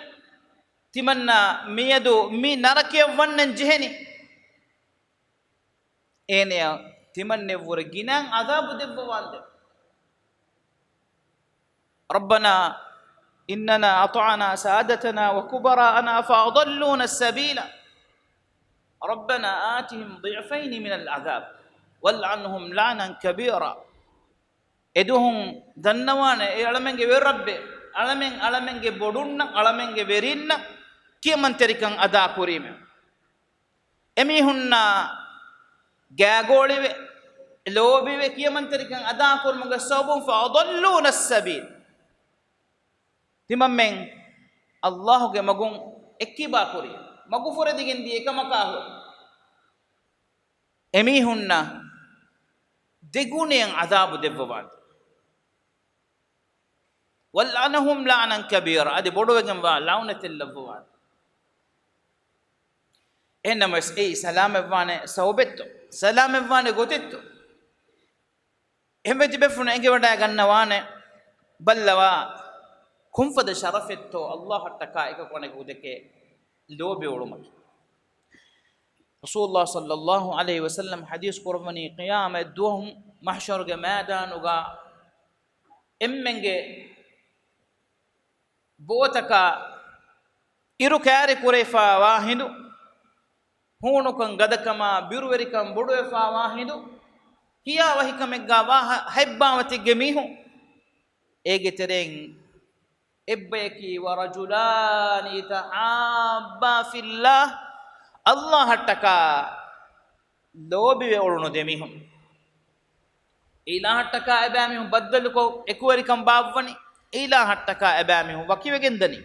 ތިމަންނަ މިއަދު މި ނަރަކަޔަށް ވަންނަން ޖެހެނީ. އޭނަޔަށް ތިމަންނެއަށްވުރެ ގިނައިން ޢަޛާބު ދެއްވަވާނދޭ. ربنا إننا أطعنا سادتنا وكبراءنا فأضلونا السبيلا. ربنا آتهم ضعفين من العذاب والعنهم لعنا كبيرا. އެދުވަހު ދަންނަވާނެ އެ އަޅަމެންގެ ވެރި ރައްބެ، އަޅަމެން އަޅަމެންގެ ބޮޑުންނަށް، އަޅަމެންގެ ވެރިންނަށް ކިޔަމަންތެރިކަން އަދާކުރީމެ. އެމީހުންނާ ގާގޯޅިވެ، ލޯބިވެ ކިޔަމަންތެރިކަން އަދާކުރުމުގެ ސަބަބުން فأضلونا السبيل. ތިމަންމެން ﷲ ގެ މަގުން އެއްކިބާކުރި، މަގުފުރެދިގެން ދިޔަ އެކަމަކާ ހުރެ އެމީހުންނަށް ދެގުނައިން ޢަޛާބު ދެއްވަވާނދޭ. ولعنهم لعنا كبيرا، އަދި ބޮޑުވެގެންވާ ލަޢުނަތެއް ލައްވަވާނދޭ. އެހެންނަމަވެސް އެއީ ސަލާމަތްވާނެ ސަބަބެއްތޯ؟ ސަލާމަތްވާނެ ގޮތެއްތޯ؟ އެހެންވެ ތިބޭފުޅުން އެނގިވަޑައިގަންނަވާނެ، ބައްލަވާ، ކޮންފަދަ ޝަރަފެއްތޯ ﷲ އަށްޓަކާ އެކަކު އަނެކަކު ދެކެ ލޯބި އުޅުމަކީ. ރަސޫލުﷲ ޞައްލައްލާހު ޢަލައިހި ވަސައްލަމް ޙަދީޘް ކުރައްވަނީ، ޤިޔާމަތް ދުވަހު މަޙްޝަރުގެ މައިދާނުގަ އެންމެންގެ ބޯތަކާ އިރު ކައިރި ކުރެވިފާވާ ހިނދު، ހޫނުކަން ގަދަކަމާ ބިރުވެރިކަން ބޮޑުވެފާވާ ހިނދު، ހިޔާވަހިކަމެއްގާ ވާ ހަ-، ހަތްބާވަތެއްގެ މީހުން. އޭގެ ތެރެއިން އެއްބަޔަކީ، ورجلان تحابا في الله، ﷲ އަށްޓަކާ ލޯބިވެ އުޅުނު ދެމީހުން. އެއިލާހަށްޓަކާ އެބައިމީހުން ބައްދަލުކޮށް އެކުވެރިކަން ބާއްވަނީ، އެއިލާހަށްޓަކާ އެބައިމީހުން ވަކިވެގެން ދަނީ.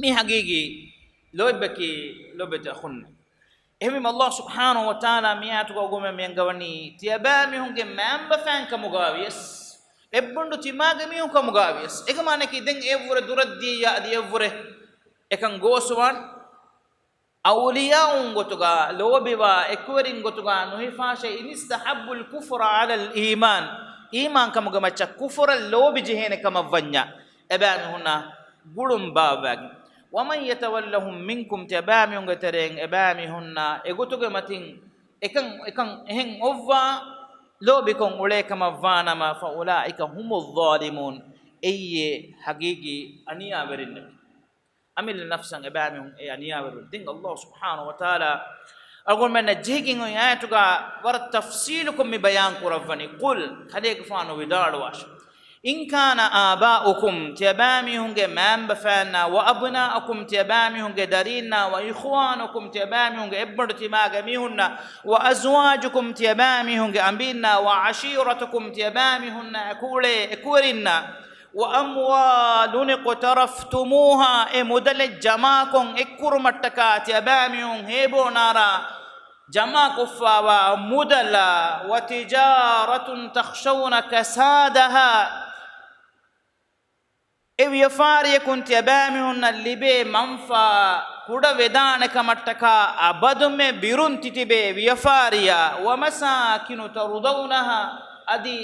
މީ ހަގީގީ ލޯތްބަކީ، ލޯބިތަ ހުންނަ. އެހެންވީމަ ﷲ ސުބްޙާނަހޫ ވަތަޢާލާ މި އާޔަތުގަ އުނގެން މި އަންގަވަނީ، ތިޔަބައިމީހުންގެ މައިންބަފައިން ކަމުގަ ވިޔަސް، އެއްބަނޑު ތިމާގެ މީހުން ކަމުގަ ވިޔަސް. އެކަމާ ނެކި ދެން އެއަށްވުރެ ދުރަށް ދިޔައީ އަދި އެއަށްވުރެ އެކަން ގޯސްވާން. އައުލިޔާއުން ގޮތުގަ، ލޯބިވާ އެކުވެރިން ގޮތުގަ ނުހިފާށޭ، إن استحبوا الكفر على الإيمان، އީމާންކަމުގެ މައްޗަށް ކުފުރަށް ލޯބި ޖެހޭނެ ކަމަށް ވަންޏާ، އެބައިމީހުންނަށް ގުޅުން ބާއްވައިގެން. ومن يتولهم منكم، ތިޔަބައިމީހުންގެ ތެރެއިން އެބައިމީހުންނާ އެގޮތުގެ މަތިން އެކަން، އެކަން އެހެން އޮއްވާ ލޯބިކޮށް އުޅޭ ކަމަށް ވާނަމަ، فأولئك هم الظالمون، އެއީ ހަގީގީ އަނިޔާވެރިންނެވެ. އަމިއްލަ ނަފްސަށް އެބައިމީހުން އެ އަނިޔާވެރިވެ. ދެން ﷲ ސުބްޙާނަހޫ ވަތަޢާލާ އަޅުގަނޑުމެންނަށް ޖެހިގެން އޮތް އާޔަތުގަ ވަރަށް ތަފްޞީލުކޮށް މި ބަޔާން ކުރައްވަނީ، قل، ކަލޭގެފާނު ވިދާޅުވާށި، إن كان آباؤكم، ތިޔަބައިމީހުންގެ މައިންބަފައިންނާ، وأبناؤكم، ތިޔަބައިމީހުންގެ ދަރީންނާ، وإخوانكم، ތިޔަބައިމީހުންގެ އެއްބަނޑު ތިމާގެ މީހުންނާ، وأزواجكم، ތިޔަބައިމީހުންގެ އަނބީންނާ، وعشيرتكم، ތިޔަބައިމީހުންނާ އެކު އުޅޭ އެކުވެރިންނާ، وأموال اقترفتموها، އެ މުދަލެއް ޖަމާކޮށް އެއްކުރުމަށްޓަކާ ތިޔަބައިމީހުން ހޭބޯ ނާރާ ޖަމާކޮށްފާވާ މުދަލާ، وتجارة تخشون كسادها، އެ ވިޔަފާރިޔަކުން ތިޔަބައިމީހުންނަށް ލިބޭ މަންފާ ކުޑަ ވެދާނެ ކަމަށްޓަކާ އަބަދުމެ ބިރުން ތިތިބޭ ވިޔަފާރިޔާ، ومساكن ترضونها، އަދި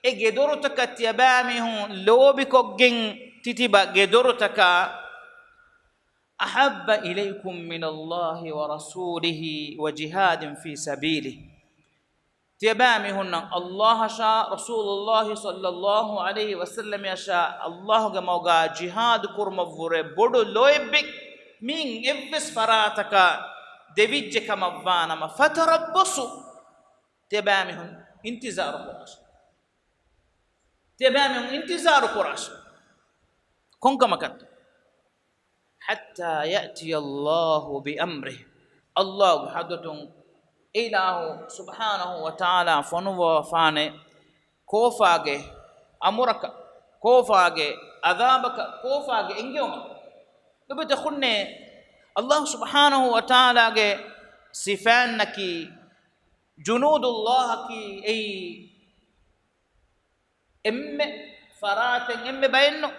އެ ގެދޮރުތަކަށް ތިޔަބައިމީހުން ލޯބިކޮށްގެން ތިތިބަ ގެދޮރުތަކަށް، أحب إليكم من الله ورسوله وجهاد في سبيله، ތިޔަބައިމީހުންނަށް ﷲ އަށާ ރަސޫލުﷲ ޞައްލައްލާހު ޢަލައިހި ވަސައްލަމަށާ ﷲގެ މަގުގަ ޖިހާދު ކުރުމަށްވުރެ ބޮޑު ލޯތްބެއް މިއިން އެއްވެސް ފަރާތަކަށް ދެވިއްޖެ ކަމަށްވާނަމަ، فتربصوا، ތިޔަބައިމީހުން އިންތިޒާރު ކުރާށި. ތިޔަބައިމީހުން އިންތިޒާރު ކުރާށި. ކޮންކަމަކަށް؟ حتى يأتي الله بأمره، ﷲގެ ޙަޟްރަތުން އެއިލާހު ސުބްޙާނަހޫ ވަތަޢާލާ ފޮނުއްވާފާނެ ކޯފާގެ އަމުރަކަށް، ކޯފާގެ ޢަޛާބަކަށް، ކޯފާގެ އެންގެވުމަކަށް. ލޮބުވެތި އަޚުންނޭ، ﷲ ސުބްޙާނަހޫ ވަތަޢާލާގެ ސިފައިންނަކީ، ޖުނޫދުﷲއަކީ އެއީ އެންމެ ފަރާތެއް އެންމެ ބައެއްނު.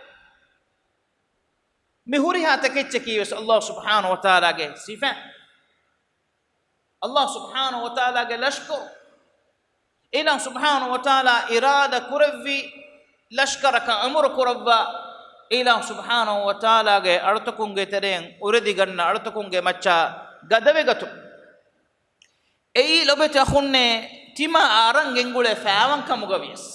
މި ހުރިހާ ތަކެއްޗަކީ ވެސް ﷲ ސުބްޙާނަހޫ ވަތަޢާލާގެ ސިފަ. ﷲ ސުބްޙާނަހޫ ވަތަޢާލާގެ ލަޝްކަރު. އިލާހު ސުބްޙާނަހޫ ވަތަޢާލާ އިރާދަ ކުރެއްވި ލަޝްކަރަކަށް އަމުރު ކުރައްވާ، އިލާހު ސުބްޙާނަހޫ ވަތަޢާލާގެ އަޅުތަކުންގެ ތެރެއިން އުރެދިގަންނަ އަޅުތަކުންގެ މައްޗަށް ގަދަވެގަތުން. އެއީ ލޮބުވެތި އަޚުންނޭ، ތިމާ އަރަން ގެންގުޅޭ ފައިވަން ކަމުގަ ވިޔަސް،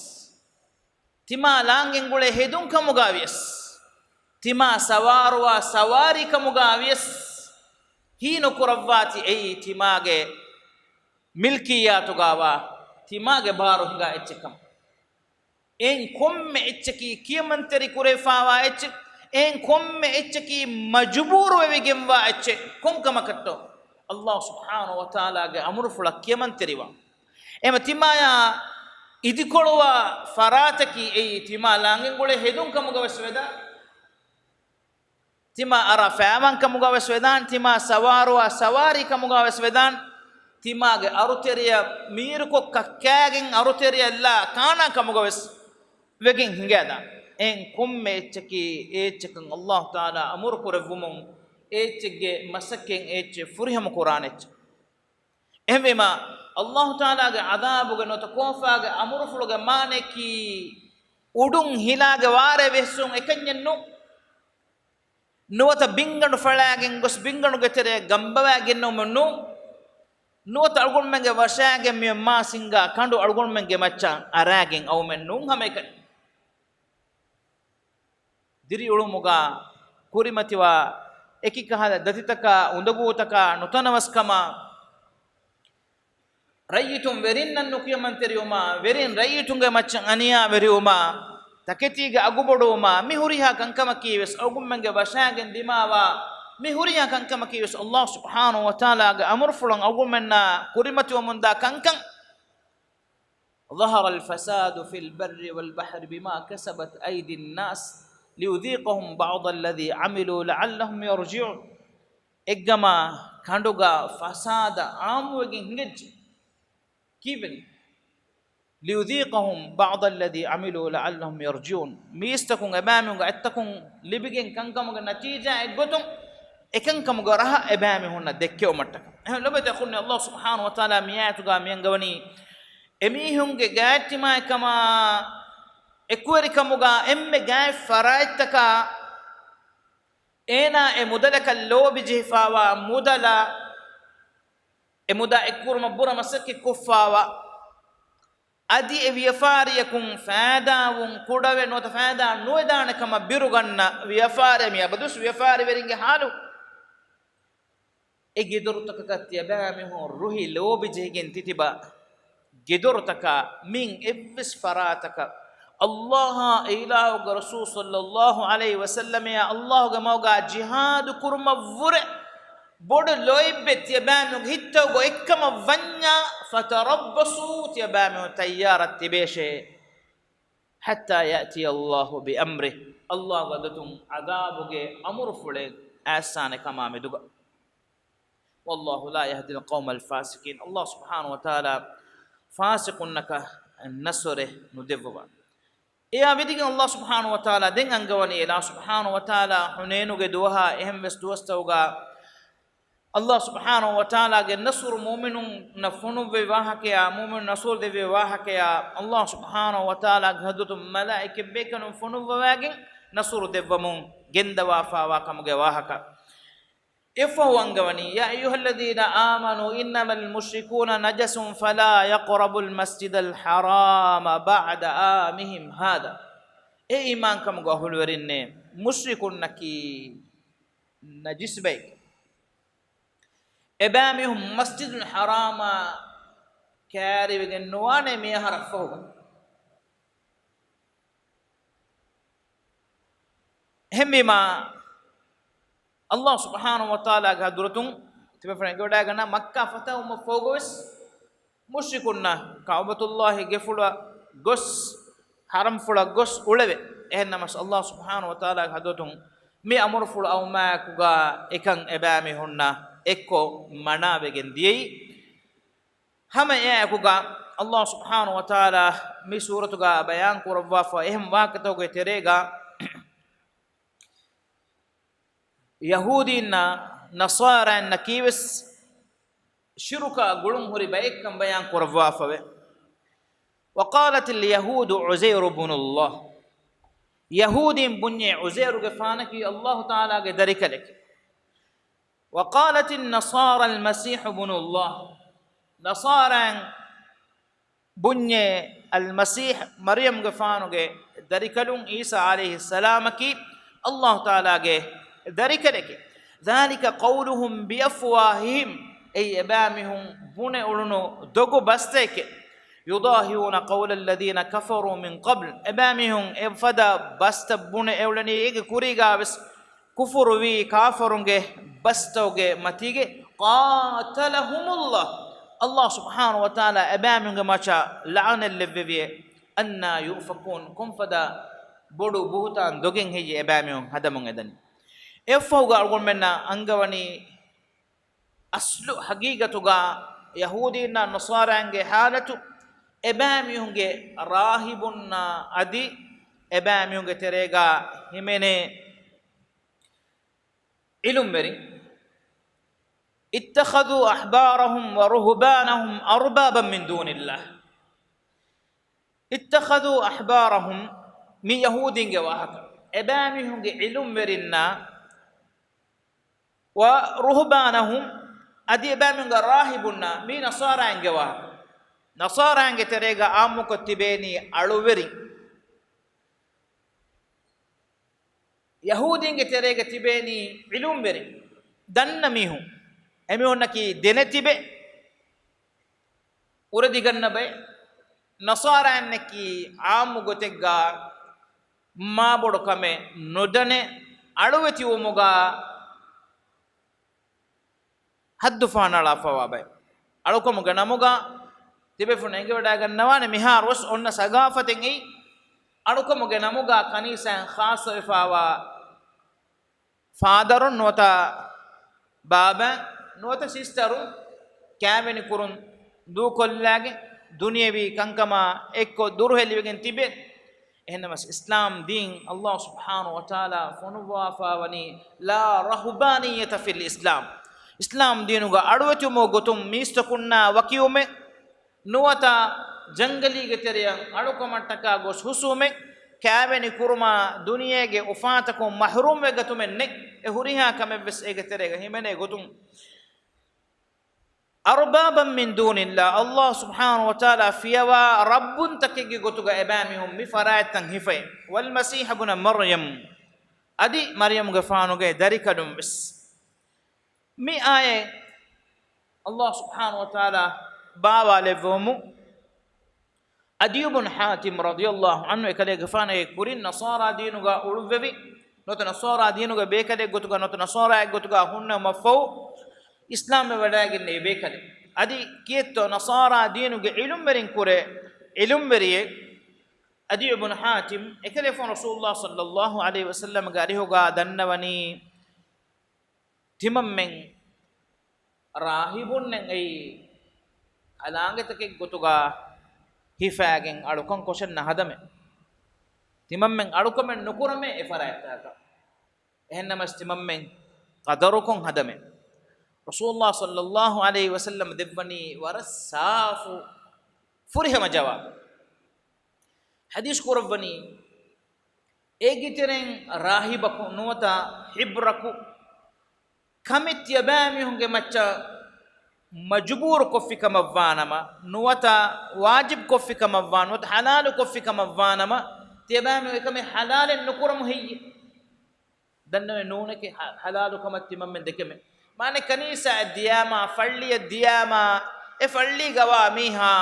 ތިމާ ލާން ގެންގުޅޭ ހެދުން ކަމުގަ ވިޔަސް، ތިމާ ސަވާރުވާ ސަވާރީ ކަމުގަ ވިޔަސް، ހީނުކުރައްވާތި އެއީ ތިމާގެ މިލްކިއްޔާތުގަވާ، ތިމާގެ ބާރު ހިނގާ އެއްޗެއް ކަމަށް. އެއިން ކޮންމެ އެއްޗަކީ ކިޔަމަންތެރި ކުރެވިފާވާ އެއްޗެއް، އެއިން ކޮންމެ އެއްޗަކީ މަޖުބޫރުވެވިގެންވާ އެއްޗެއް. ކޮންކަމަކަށްތޯ؟ ﷲ ސުބްޙާނަހޫ ވަތަޢާލާގެ އަމުރުފުޅަށް ކިޔަމަންތެރިވާ. އެމަ ތިމާޔާ އިދިކޮޅުވާ ފަރާތަކީ އެއީ ތިމާ ލާންގެންގުޅޭ ހެދުން ކަމުގަ ވެސް ވެދާނެ. ތިމާ އަރާ ފައިވަން ކަމުގަ ވެސް ވެދާނެ، ތިމާ ސަވާރުވާ ސަވާރީ ކަމުގަ ވެސް ވެދާނެ، ތިމާގެ އަރުތެރެޔަށް މީރުކޮށް ކައްކާގެން އަރުތެރެޔަށް ލާ ކާނާ ކަމުގަ ވެސް ވެގެން ހިނގައިދާނެ. އެއިން ކޮންމެ އެއްޗަކީ އެ އެއްޗަކަށް ﷲ ތަޢާލާ އަމުރު ކުރެއްވުމުން، އެ އެއްޗެއްގެ މަސައްކަތް އެ އެއްޗެއް ފުރިހަމަ ކުރާނެ އެއްޗެއް. އެހެންވީމާ، ﷲ ތަޢާލާގެ ޢަޛާބުގެ ނުވަތަ ކޯފާގެ އަމުރުފުޅުގެ މާނައަކީ، އުޑުން ހިލާގެ ވާރޭ ވެސް އެކަންޏެއް ނޫން. ނުވަތަ ބިންގަނޑު ފަޅާގެން ގޮސް ބިންގަނޑުގެ ތެރެއަށް ގަނބަވާގެންނެވުމެއް ނޫން. ނުވަތަ އަޅުގަނޑުމެންގެ ވަށާގެން މިއޮތް މާ ސިންގާ ކަނޑު އަޅުގަނޑުމެންގެ މައްޗަށް އަރާގެން އައުމެއް ނޫން ހަމައެކަނި. ދިރިއުޅުމުގަ ކުރިމަތިވާ އެކިކަހަލަ ދަތިތަކާ، އުނދަގޫތަކާ، ނުތަނަވަސްކަމާ، ރައްޔިތުން ވެރިންނަށް ނުކިޔަމަންތެރިވުމާ، ވެރިން ރައްޔިތުންގެ މައްޗަށް އަނިޔާވެރިވުމާ، ތަކެތީގެ އަގުބޮޑުވުމާ، މި ހުރިހާ ކަންކަމަކީ ވެސް އަޅުގަނޑުމެންގެ ވަށާގެން ދިމާވާ، މި ހުރިހާ ކަންކަމަކީ ވެސް ﷲ ސުބްޙާނަހޫ ވަތަޢާލާގެ އަމުރުފުޅަށް އަޅުގަނޑުމެންނާ ކުރިމަތިވަމުންދާ ކަންކަން. ظهر الفساد في البر والبحر بما كسبت أيدي الناس ليذيقهم بعض الذي عملوا لعلهم يرجعون. އެއްގަމާ ކަނޑުގަ ފަސާދަ އާއްމުވެގެން ހިނގައްޖެ. ކީއްވެގެން؟ ليذيقهم بعض الذي عملوا لعلهم يرجعون. މީސްތަކުން އެބައިމީހުންގެ އަތްތަކުން ލިބިގެން ކަންކަމުގެ ނަތީޖާ އެއްގޮތުން އެކަންކަމުގެ ރަހަ އެބައިމީހުންނަށް ދެއްކެވުމަށްޓަކަ. އެހެން ލޮބުވެތި އަޚުންނޭ، ﷲ ސުބްޙާނަހޫ ވަތަޢާލާ މި އާޔަތުގަ މި އަންގަވަނީ، އެމީހުންގެ ގާތްތިމާއެއްކަމާ އެކުވެރިކަމުގަ އެންމެ ގާތް ފަރާތްތަކާ އޭނާ އެ މުދަލަކަށް ލޯބި ޖެހިފާވާ މުދަލާ، އެ މުދާ އެއްކުރުމަށް ބުރަ މަސައްކަތް ކޮށްފާވާ، އަދި އެ ވިޔަފާރިއަކުން ފައިދާވުން ކުޑަވެ ނުވަތަ ފައިދާ ނުވެދާނެ ކަމަށް ބިރުގަންނަ ވިޔަފާރި، މި އަބަދުވެސް ވިޔަފާރިވެރިންގެ ހާލު. އެ ގެދޮރުތަކަކަށް ތިޔަބައިމީހުން ރުހި ލޯބި ޖެހިގެން ތިތިބަ ގެދޮރުތަކާ މިން އެއްވެސް ފަރާތަކަށް ﷲ އާ އެ އިލާހުގެ ރަސޫލު ޞައްލައްލާހު ޢަލައިހި ވަސައްލަމައާ ﷲގެ މަގުގަ ޖިހާދު ކުރުމަށްވުރެ ބޮޑު ލޯތްބެއް ތިޔަބައިމީހުންގެ ހިތްތަކުގަ އެއްކަމަށް ވަންޏާ، فَتَرَبَّصُوا، ތިޔަބައިމީހުން ތައްޔާރަށް ތިބޭށޭ، حَتَّىٰ يَأْتِيَ اللَّهُ بِأَمْرِهِ، ﷲގެ އަދި އަޅުގަނޑުމެން ޢަޛާބުގެ އަމުރުފުޅެއް އައިސާނެ ކަމާ މެދުގަ. وَاللَّهُ لَا يَهْدِي الْقَوْمَ الْفَاسِقِينَ. ﷲ ސުބްޙާނަހޫ ވަތަޢާލާ ފާސިޤުންނަކަށް ނަޞްރެއް ނުދެއްވަވާ. އެއާ ވިދިގެން ﷲ ސުބްޙާނަހޫ ވަތަޢާލާ ދެން އަންގަވަނީ، ﷲ ސުބްޙާނަހޫ ވަތަޢާލާ ޙުނައިނުގެ ދުވަހާ އެހެންވެސް ދުވަސްތަކުގަ ﷲ ސުބްޙާނަހޫ ވަތަޢާލާގެ ނަޞްރު މުއުމިނުންނަށް ފޮނުއްވެވި ވާހަކަޔާ، މުއުމިނުން ނަޞްރު ދެއްވި ވާހަކަޔާ، ﷲ ސުބްޙާނަހޫ ވަތަޢާލާގެ ޙަޟްރަތުން މަލާއިކަތް ބޭކަލުން ފޮނުއްވަވާގެން ނަޞްރު ދެއްވަމުން ގެންދަވާފާވާ ކަމުގެ ވާހަކަ. އެއަށްފަހު އަންގަވަނީ، يَا أَيُّهَا الَّذِينَ آمَنُوا إِنَّمَا الْمُشْرِكُونَ نَجَسٌ فَلَا يَقْرَبُوا الْمَسْجِدَ الْحَرَامَ بَعْدَ عَامِهِمْ هَٰذَا. އޭ އީމާންކަމުގެ އަހުލުވެރިންނޭ، މުޝްރިކުންނަކީ ނަޖިސް ބައެކޭ. އެބައިމީހުން މަސްޖިދުލް ޙަރާމާ ކައިރިވެގެން ނުވާނެ މި އަހަރަށްފަހުގަ. އެހެންވީމާ، ﷲ ސުބްޙާނަހޫ ވަތަޢާލާގެ ޙަޟްރަތުން ތިބޭފުޅުން އެނގިވަޑައިގަންނަ، މައްކާ ފަތަޙުވުމަށްފަހުގަވެސް މުޝްރިކުންނަށް ކަޢުބަތުﷲ ގެފުޅަށް ގޮސް، ޙަރަމްފުޅަށް ގޮސް އުޅެވޭ. އެހެންނަމަވެސް، ﷲ ސުބްޙާނަހޫ ވަތަޢާލާގެ ޙަޟްރަތުން މި އަމުރުފުޅު އައުމާއެކުގަ އެކަން އެބައިމީހުންނާ އެއްކޮށް މަނާވެގެން ދިޔައީ. ހަމަ އެއާއެކުގަ ﷲ ސުބްޙާނަހޫ ވަތަޢާލާ މި ސޫރަތުގަ ބަޔާން ކުރައްވާފަ އެހެން ވާހަކަތަކުގެ ތެރޭގަ، ޔަހޫދީންނާ ނަޞާރާއިންނަކީވެސް ޝިރުކާ ގުޅުން ހުރި ބައެއްކަން ބަޔާން ކުރައްވާފަވޭ. وَقَالَتِ الْيَهُودُ عُزَيْرُ ابْنُ اللَّهِ. ޔަހޫދީން ބުންޏޭ ޢުޒައިރުގެފާނަކީ ﷲ ތަޢާލާގެ ދަރިކަލެކޭ. وَقَالَتِ النَّصَارَى الْمَسِيحُ ابْنُ اللَّهِ. ނަޞާރާއިން ބުންޏޭ އަލްމަސީޙް މަރްޔަމްގެފާނުގެ ދަރިކަލުން ޢީސާ ޢަލައިހިއްސަލާމަކީ ﷲ ތަޢާލާގެ ދަރިކަލެކޭ. ذَٰلِكَ قَوْلُهُمْ بِأَفْوَاهِهِمْ، އެއީ އެބައިމީހުން ބުނެ އުޅުނު ދޮގު ބަސްތަކެކޭ. يُضَاهِئُونَ قَوْلَ الَّذِينَ كَفَرُوا مِنْ قَبْلُ، އެބައިމީހުން އެފަދަ ބަސްތައް ބުނެ އެއުޅެނީ އޭގެ ކުރީގާވެސް ކުފުރުވީ ކާފަރުންގެ ބަސްތަކުގެ މަތީގެ. قَاتَلَهُمُ اللَّهُ، ﷲ ސުބްޙާނަހޫ ވަތަޢާލާ އެބައިމީހުންގެ މައްޗަށް ލަޢުނަތް ލެއްވެވިއޭ. أَنَّىٰ يُؤْفَكُونَ، ކޮންފަދަ ބޮޑު ބުހުތާން ދޮގެއް ހެއްޔޭ އެބައިމީހުން ހަދަމުން އެދަނީ؟ އެއަށްފަހުގަ އަޅުގަނޑުމެންނަށް އަންގަވަނީ، އަސްލު ޙަޤީޤަތުގަ ޔަހޫދީންނާ ނަޞާރާއިންގެ ޙާލަތު، އެބައިމީހުންގެ ރާހިބުންނާ އަދި އެބައިމީހުންގެ ތެރޭގަ ހިމެނޭ ޢިލްމުވެރިން، اتَّخَذُوا أَحْبَارَهُمْ وَرُهْبَانَهُمْ أَرْبَابًا مِنْ دُونِ اللَّهِ. اتَّخَذُوا أَحْبَارَهُمْ، މި ޔަހޫދީންގެ ވާހަކަ. އެބައިމީހުންގެ ޢިލްމުވެރިންނާ، ވަރުހުބާނަހުމް، އަދި އެބައިމީހުންގެ ރާހިބުންނާ، މީ ނަޞާރާއިންގެ ވާހަކަ. ނަޞާރާއިންގެ ތެރޭގަ ޢާއްމުކޮށް ތިބޭނީ އަޅުވެރިން. ޔަހޫދީންގެ ތެރޭގަ ތިބޭނީ ޢިލްމުވެރިން، ދަންނަ މީހުން. އެމީހުންނަކީ ދެނެތިބެ، އުރެދިގަންނަ ބައެއް. ނަޞާރާއިންނަކީ ޢާއްމު ގޮތެއްގަ މާބޮޑު ކަމެއް ނުދަނެ، އަޅުވެތިވުމުގަ ހައްދު ފަހަނަޅާފަވާ ބައެއް. އަޅުކަމުގެ ނަމުގަ ތިބޭފުޅުން އެނގިވަޑައިގަންނަވާނެ، މިހާރުވެސް އޮންނަ ސަގާފަތެއް އެއީ. އަޅުކަމުގެ ނަމުގަ ކަނީސާއިން ޚާއްޞަވެފަވާ ފާދަރުން ނުވަތަ ބާބައިން ނުވަތަ ސިސްޓަރުން ކައިވެނި ކުރުން ދޫކޮށްލާގެން، ދުނިޔެވީ ކަންކަމާ އެއްކޮށް ދުރުހެލިވެގެން ތިބެ. އެހެންނަމަސް އިސްލާމް ދީން ﷲ ސުބްޙާނަހޫ ވަތަޢާލާ ފޮނުއްވާފަވަނީ، لا رهبانية في الإسلام. އިސްލާމް ދީނުގަ އަޅުވެތިވުމުގެ ގޮތުން މީސްތަކުންނާ ވަކިވުމެއް، ނުވަތަ ޖަންގަލީގެ ތެރެއަށް އަޅުކަމަށްޓަކާ ގޮސް ހުސުވުމެއް، ކައިވެނި ކުރުމާ ދުނިޔޭގެ އުފާތަކުން މަޙްރޫމްވެގަތުމެއް ނެތް. އެ ހުރިހާ ކަމެއްވެސް އޭގެ ތެރޭގަ ހިމެނޭ ގޮތުން، أربابا من دون الله، ﷲ ސުބްޙާނަހޫ ވަތަޢާލާ ފިޔަވާ ރައްބުންތަކެއްގެ ގޮތުގަ އެބައިމީހުން މި ފަރާތްތައް ހިފައި. والمسيح ابن مريم، އަދި މަރްޔަމްގެފާނުގެ ދަރިކަލުން ވެސް. މި އާޔަތް ﷲ ސުބްޙާނަހޫ ވަތަޢާލާ ބާވާލެއްވުމުން، ޢަދިއްޔު ބުން ޙާތިމް ރަޟިޔަﷲ ޢަންހު އެކަލޭގެފާނުގެ ކުރިން ނަޞާރާ ދީނުގަ އުޅުއްވެވި، ނުވަތަ ނަޞާރާ ދީނުގެ ބޭކަލެއް ގޮތުގަ، ނުވަތަ ނަޞާރާއެއް ގޮތުގަ ހުންނެވުމަށްފަހު، އިސްލާމްވެވަޑައިގެންނެވި ބޭކަލެއް. އަދި ކިއެއްތޯ ނަޞާރާ ދީނުގެ ޢިލްމުވެރިން ކުރެ، ޢިލްމުވެރިއެއް ޢަދިއްޔު ބުން ޙާތިމް އެކަލޭފާނު ރަސޫލުﷲ ޞައްލަﷲ ޢަލައިހި ވަސައްލަމްގެ އަރިހުގަ ދަންނަވަނީ، ތިމަންމެން ރާހިބުންނެއް އެއީ ކަލާނގެތަކެއް ގޮތުގަ ހިފާގެން އަޅުކަން ކޮށަން ނަހަދަމެ. ތިމަންމެން އަޅުކަމެއް ނުކުރަމޭ އެ ފަރާތްތަކަށް. އެހެންނަމަސް ތިމަންމެން ޤަދަރުކޮށް ހަދަމެ. ރަސޫލުﷲ ޞައްލަﷲ ޢަލައިހި ވަސައްލަމް ދެއްވަނީ ވަރަށް ސާފު ފުރިހަމަ ޖަވާބެއް. ޙަދީޘް ކުރައްވަނީ، އޭގެތެރެއިން ރާހިބަކު ނުވަތަ ޙިބްރަކު ކަމެއް ތިޔަބައިމީހުންގެ މައްޗަށް މަޖުބޫރު ކޮށްފި ކަމަށްވާނަމަ، ނުވަތަ ވާޖިބް ކޮށްފި ކަމަށްވާ، ނުވަތަ ޙަލާލު ކޮށްފި ކަމަށްވާނަމަ، ތިޔަބައިމީހުން އެކަމެއް ޙަލާލެއް ނުކުރަމު ހެއްޔެ؟ ދަންނަވަން ނޫނެކެ ޙަ-، ޙަލާލު ކަމަށް ތިމަންމެން ދެކެމެ. މާނަ ކަނީސާއަށް ދިޔާމާ، ފައްޅިއަށް ދިޔާމާ، އެ ފައްޅީގަ ވާ މީހާ،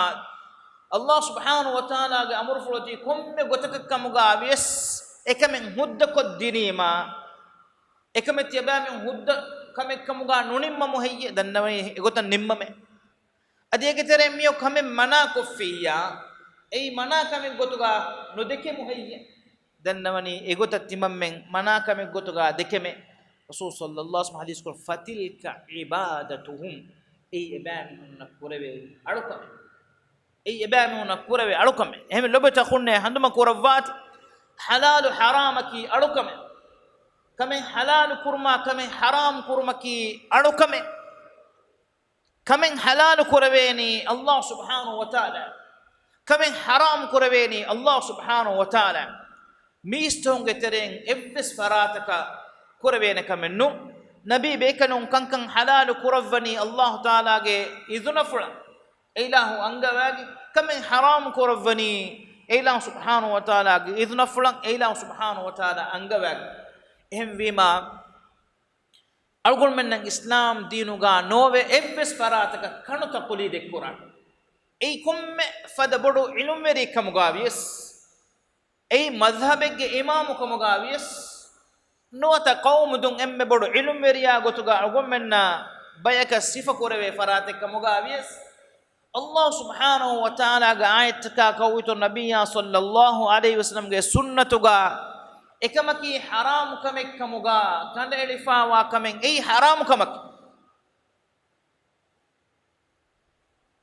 ﷲ ސުބްޙާނަހޫ ވަތަޢާލާގެ އަމުރުފުޅު އޮތީ ކޮންމެ ގޮތަކަށް ކަމުގަ ވިޔަސް، އެކަމެއް ހުއްދަކޮށްދިނީމާ، އެކަމެއް ތިޔަބައިމީހުން ހުއްދަ ކަމެއް ކަމުގަ ނުނިންމަމު ހެއްޔެ؟ ދަންނަވަނީ އެގޮތަށް ނިންމަމޭ. އަދި އޭގެ ތެރެއިން މިއޮ ކަމެއް މަނާ ކޮށްފިއްޔާ، އެއީ މަނާ ކަމެއް ގޮތުގަ ނުދެކެމު ހެއްޔެ؟ ދަންނަވަނީ އެގޮތަށް ތިމަންމެން މަނާ ކަމެއް ގޮތުގަ ދެކެމެ. ރަސޫލު ޞައްލަﷲ ޢަލައިހި ވަސައްލަމް ޙަދީޘް ކުރައްވަ، فتلك عبادتهم، އެއީ އެބައިމީހުންނަށް ކުރެވޭ އަޅުކަމެއް. އެއީ އެބައިމީހުންނަށް ކުރެވޭ އަޅުކަމެއް. އެހެން ލޮބުވެތި އަޚުންނޭ، ހަނދުމަ ކުރައްވާތި، ޙަލާލު ޙަރާމަކީ އަޅުކަމެއް. ކަމެއް ޙަލާލު ކުރުމާ ކަމެއް ޙަރާމް ކުރުމަކީ އަޅުކަމެއް. ކަމެއް ޙަލާލު ކުރެވޭނީ ﷲ ސުބްޙާނަހޫ ވަތަޢާލާ. ކަމެއް ޙަރާމް ކުރެވޭނީ ﷲ ސުބްޙާނަހޫ ވަތަޢާލާ. މީސްތަކުންގެ ތެރެއިން އެއްވެސް ފަރާތަކަށް ކުރެވޭނެ ކަމެއް ނޫން. ނަބީ ބޭކަލުން ކަންކަން ޙަލާލު ކުރައްވަނީ ﷲ ތަޢާލާގެ އިޛުނަފުޅަށް، އެއިލާހު އަންގަވާގެން. ކަމެއް ޙަރާމް ކުރައްވަނީ އެއިލާހު ސުބްޙާނަހޫ ވަތަޢާލާގެ އިޛުނަފުޅަށް، އެއިލާހު ސުބްޙާނަހޫ ވަތަޢާލާ އަންގަވާގެން. އެހެންވީމާ، އަޅުގަނޑުމެންނަށް އިސްލާމް ދީނުގަ ނޯވެ އެއްވެސް ފަރާތަކަށް ކަނު ތަޤުލީދެއް ކުރާނެ. އެއީ ކޮންމެ ފަދަ ބޮޑު ޢިލްމުވެރިއެއް ކަމުގަ ވިޔަސް، އެއީ މަޒްހަބެއްގެ އިމާމު ކަމުގަ ވިޔަސް، ނުވަތަ ޤައުމު ދުން އެންމެ ބޮޑު ޢިލްމުވެރިޔާ ގޮތުގަ އަޅުގަނޑުމެންނާ ބަޔަކަށް ސިފަ ކުރެވޭ ފަރާތެއް ކަމުގަ ވިޔަސް، ﷲ ސުބްޙާނަހޫ ވަތަޢާލާގެ އާޔަތްތަކާ ކައުވިތު ނަބިއްޔާ ޞައްލަﷲ ޢަލައިހި ވަސައްލަމްގެ ސުންނަތުގަ އެކަމަކީ ޙަރާމު ކަމެއް ކަމުގަ ކަނޑައެޅިފައިވާ ކަމެއް. އެއީ ޙަރާމު ކަމަކީ.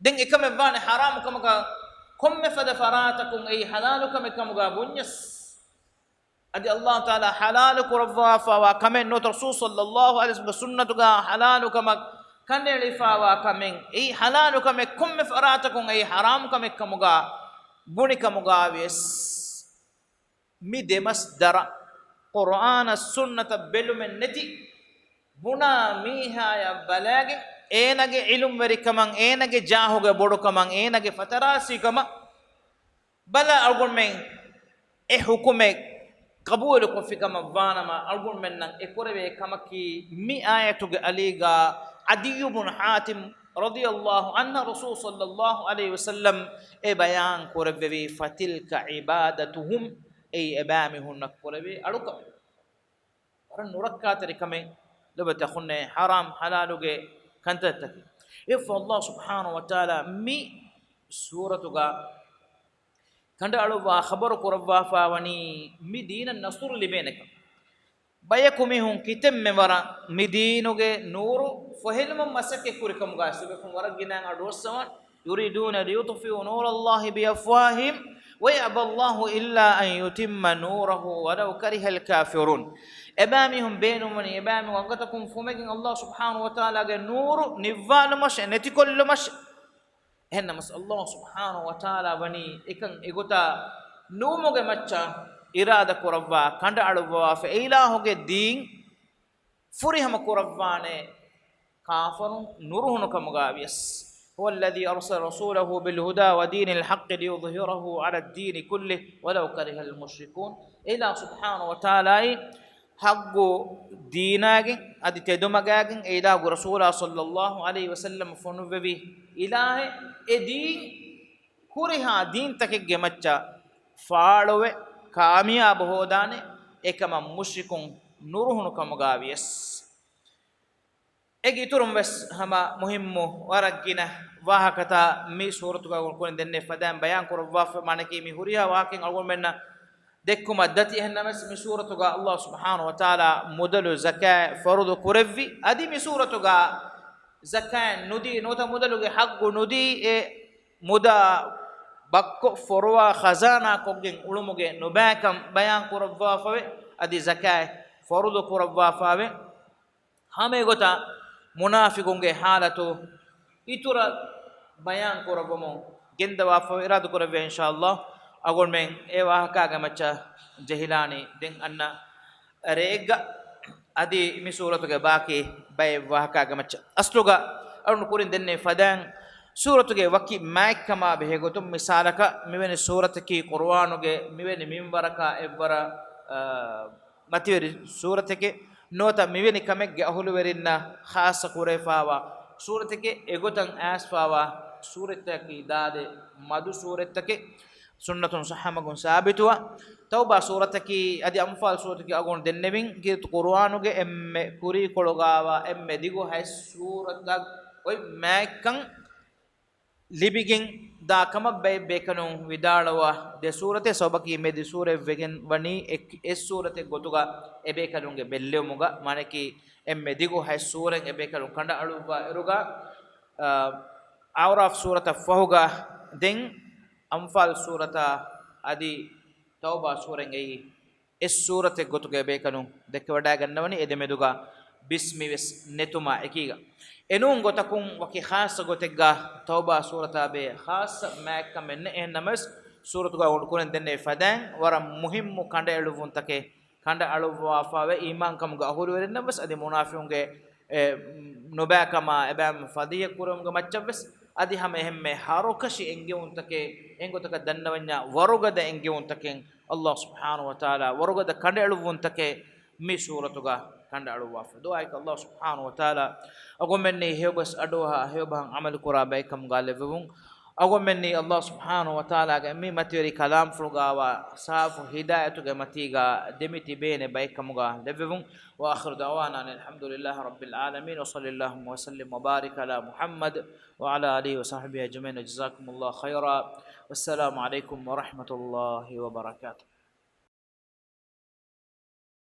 ދެން އެކަމެއް ވާނެ ޙަރާމު ކަމަކަށް ކޮންމެ ފަދަ ފަރާތަކުން އެއީ ޙަލާލު ކަމެއް ކަމުގަ ބުންޏަސް، އަދި ﷲ ތަޢާލާ ޙަލާލު ކުރައްވާފައިވާ ކަމެއް ނުވަތަ ރަސޫލު ޞައްލަﷲ ޢަލައިހި ވަސައްލަމްގެ ސުންނަތުގަ ޙަލާލު ކަމަށް ކަނޑައެޅިފައިވާ ކަމެއް، އެއީ ޙަލާލު ކަމެއް ކޮންމެ ފަރާތަކުން އެއީ ޙަރާމު ކަމެއް ކަމުގަ ބުނި ކަމުގަ ވިޔަސް، މި ދެ މަސްދަރަށް ޤުރްއާނަށް ސުންނަތަށް ބެލުމެއް ނެތި ބުނާ މީހާޔަށް ބަލާގެން، އޭނަގެ ޢިލްމުވެރިކަމަށް، އޭނަގެ ޖާހުގެ ބޮޑުކަމަށް، އޭނަގެ ފަތަރާސީކަމަށް ބަލާ އަޅުގަނޑުމެން އެ ޙުކުމެއް ޤަބޫލުކޮށްފިކަމަށް ވާނަމަ، އަޅުގަނޑުމެންނަށް އެ ކުރެވޭ ކަމަކީ މި އާޔަތުގެ އަލީގާ ޢަދިއްޔު ބުނު ޙާތިމް ރަޟިޔަﷲ ޢަންހު ރަސޫލު ޞައްލަﷲ ޢަލައިހި ވަސައްލަމް އެ ބަޔާން ކުރެއްވެވީ، فتلك عبادتهم، އެއީ އެބައިމީހުންނަށް ކުރެވޭ އަޅުކަމެއް. ވަރަށް ނުރައްކާތެރި ކަމެއް ލޮބުވެތި އަޚުންނޭ، ޙަރާމް ޙަލާލުގެ ކަންތައްތަކެއް. އެއަށްފަހު ﷲ ސުބްޙާނަހޫ ވަތަޢާލާ މި ސޫރަތުގަ ކަނޑައަޅުއްވާ ޚަބަރު ކުރައްވާފާވަނީ މި ދީނަށް ނަޞްރު ލިބޭނެކަން. ބަޔަކު މީހުން ކިތަންމެ ވަރަށް މި ދީނުގެ ނޫރު ފޮހެލުމަށް މަސައްކަތް ކުރިކަމުގަ ތިބޭފުޅުން ވަރަށް ގިނައިން އަޑުއައްސަވާން. يريدون ليطفئوا نور الله بأفواههم ويأبى الله إلا أن يتم نوره ولو كره الكافرون. އެބައިމީހުން ބޭނުންވަނީ، އެބައިމީހުން އަނގަތަކުން ފުމެގެން ﷲ ސުބްޙާނަހޫ ވަތަޢާލާގެ ނޫރު ނިއްވާލުމަށެ، ނެތިކޮށްލުމަށެ. އެހެންނަމަސް ﷲ ސުބްޙާނަހޫ ވަތަޢާލާ ވަނީ އެކަން އެގޮތަށް ނުވުމުގެ މައްޗަށް އިރާދަ ކުރައްވާ، ކަނޑައަޅުއްވަވާފަ، އެ އިލާހުގެ ދީން ފުރިހަމަ ކުރައްވާނެ ކާފަރުން ނުރުހުނު ކަމުގަ ވިޔަސް. هو الذي أرسل رسوله بالهدى ودين الحق ليظهره على الدين كله ولو كره المشركون. އެ އިލާހު ސުބްޙާނަހޫ ވަތަޢާލާއީ ޙައްޤު ދީނާގެން އަދި ތެދުމަގާގެން އެ އިލާހުގެ ރަސޫލާ ޞައްލަﷲ ޢަލައިހި ވަސައްލަމަ ފޮނުއްވެވި އިލާހެއް. އެ ދީން ހުރިހާ ދީންތަކެއްގެ މައްޗަށް ފާޅުވެ ކާމިޔާބު ހޯދާނެ، އެކަމަށް މުޝްރިކުން ނުރުހުނު ކަމުގަ ވިޔަސް. އޭގެ އިތުރުން ވެސް ހަމަ މުހިއްމު ވަރަށް ގިނަ ވާހަކަތައް މި ސޫރަތުގަ އަޅުގަނޑު ކުރިން ދެންނެވި ފަދައިން ބަޔާން ކުރައްވާފަ، މާނައަކީ މި ހުރިހާ ވާހަކައިން އަޅުގަނޑުމެންނަށް ދެއްކުމަށް ދަތި. އެހެންނަމަވެސް މި ސޫރަތުގަ ﷲ ސުބްޙާނަހޫ ވަތަޢާލާ މުދަލު ޒަކާތް ފަރުޟު ކުރެއްވި، އަދި މި ސޫރަތުގަ ޒަކާތް ނުދީ، ނުވަތަ މުދަލުގެ ޙައްޤު ނުދީ، އެ މުދާ ބައްކޮށް ފޮރުވާ ޚަޒާނާ ކޮށްގެން އުޅުމުގެ ނުބައިކަން ބަޔާން ކުރައްވާފަވެ، އަދި ޒަކާތް ފަރުޟު ކުރައްވާފަވެ. ހަމައެގޮތަށް މުނާފިޤުންގެ ޙާލަތު އިތުރަށް ބަޔާން ކުރައްވަމުން ގެންދަވާފަ އިރާދަ ކުރެއްވި، އިންޝާﷲ. އަޅުގަނޑުމެން އެ ވާހަކާގެ މައްޗަށް ޖެހިލާނީ. ދެން އަންނަ ރެއެއްގަ އަދި މި ސޫރަތުގެ ބާކީ ބައެއް ވާހަކާގެ މައްޗަށް. އަސްލުގަ އަޅުން ކުރިން ދެންނެވި ފަދައިން ސޫރަތުގެ ވަކި މާތްކަމާ ބެހޭ ގޮތުން، މިސާލަކަށް މިވެނި ސޫރަތަކީ ޤުރުއާނުގެ މިވެނި މިންވަރަކާ އެއްވަރަށް، އާ، މަތިވެރި ސޫރަތެކޭ. ނުވަތަ މިވެނި ކަމެއްގެ އަހުލުވެރިންނަށް ޚާއްޞަ ކުރެވިފާވާ ސޫރަތެކޭ. އެގޮތަށް އައިސްފާވާ ސޫރަތަކީ ދާދެ މަދު ސޫރަތެކޭ. ސުންނަތުން ޞައްޙަ މަގުން ސާބިތުވާ ތައުބާ ސޫރަތަކީ އަދި އަންފާލް ސޫރަތަކީ އަޅުގަނޑު ދެންނެވިން ކީރިތި ޤުރުއާނުގެ އެންމެ ކުރީކޮޅުގާވާ އެންމެ ދިގު ހަތް ސޫރަތަށް އޮތް މާތްކަން ލިބިގެން ދާ ކަމަށް ބައެއް ބޭކަލުން ވިދާޅުވާ ދެ ސޫރަތެއް. ސަބަބަކީ މި ދެ ސޫރަތް ވެގެން ވަނީ އެއް، އެއް ސޫރަތެއް ގޮތުގަ އެބޭކަލުންގެ ބެއްލެވުމުގަ، މާނައަކީ އެންމެ ދިގު ހަތް ސޫރަތް އެބޭކަލުން ކަނޑައަޅުއްވާ އިރުގަ، އާ، އަޢުރާފް ސޫރަތަށް ފަހުގަ ދެން އަންފާލް ސޫރަތާ އަދި ތައުބާ ސޫރަތް އެއީ އެއް ސޫރަތެއް ގޮތުގަ އެބޭކަލުން ދެކެވަޑައިގަންނަވަނީ އެ ދެމެދުގަ ބިސްމި ވެސް ނެތުމާ އެކީގަ. އެނޫން ގޮތަކުން ވަކި ޚާއްޞަ ގޮތެއްގަ ތައުބާ ސޫރަތާ ބެހޭ ޚާއްޞަ މާތްކަމެއް ނެތް. އެހެންނަމަވެސް ސޫރަތުގަ އަޅުގަނޑު ކުރިން ދެންނެވި ފަދައިން ވަރަށް މުހިއްމު ކަނޑައެޅުއްވުންތަކެއް ކަނޑައަޅުއްވާފަވެ، އީމާންކަމުގެ އަހުލުވެރިންނަށް ވެސް އަދި މުނާފިޤުންގެ އެ ނުބައިކަމާ އެބައިމީހުން ފަޟީޙަތް ކުރެވުމުގެ މައްޗަށް ވެސް އަދި ހަމަ އެހެންމެ ހަރުކަށި އެންގެވުންތަކެއް، އެންގޮތަކަށް ދަންނަވަންޏާ ވަރުގަދަ އެންގެވުންތަކެއް ﷲ ސުބްޙާނަހޫ ވަތަޢާލާ ވަރުގަދަ ކަނޑައެޅުއްވުންތަކެއް މި ސޫރަތުގަ ކަނޑައަޅުއްވާފަ. ދުޢާއަކީ ﷲ ސުބްޙާނަހޫ ވަތަޢާލާ އަޅުގަނޑުމެންނީ ހެޔޮބަސް އަޑުއަހާ، ހެޔޮބަހަށް ޢަމަލުކުރާ ބައެއްކަމުގަ ލެއްވެވުން. އަޅުގަނޑުމެންނީ ﷲ ސުބްޙާނަހޫ ވަތަޢާލާގެ މި މަތިވެރި ކަލާމްފުޅުގައިވާ ސާފު ހިދާޔަތުގެ މަތީގަ ދެމިތިބޭނެ ބައެއްކަމުގަ ލެއްވެވުން. وآخر دعوانا أن الحمد لله رب العالمين، وصل اللهم وسلم وبارك على محمد وعلى آله وصحبه أجمعين، وجزاكم الله خيرا، والسلام عليكم ورحمة الله وبركاته.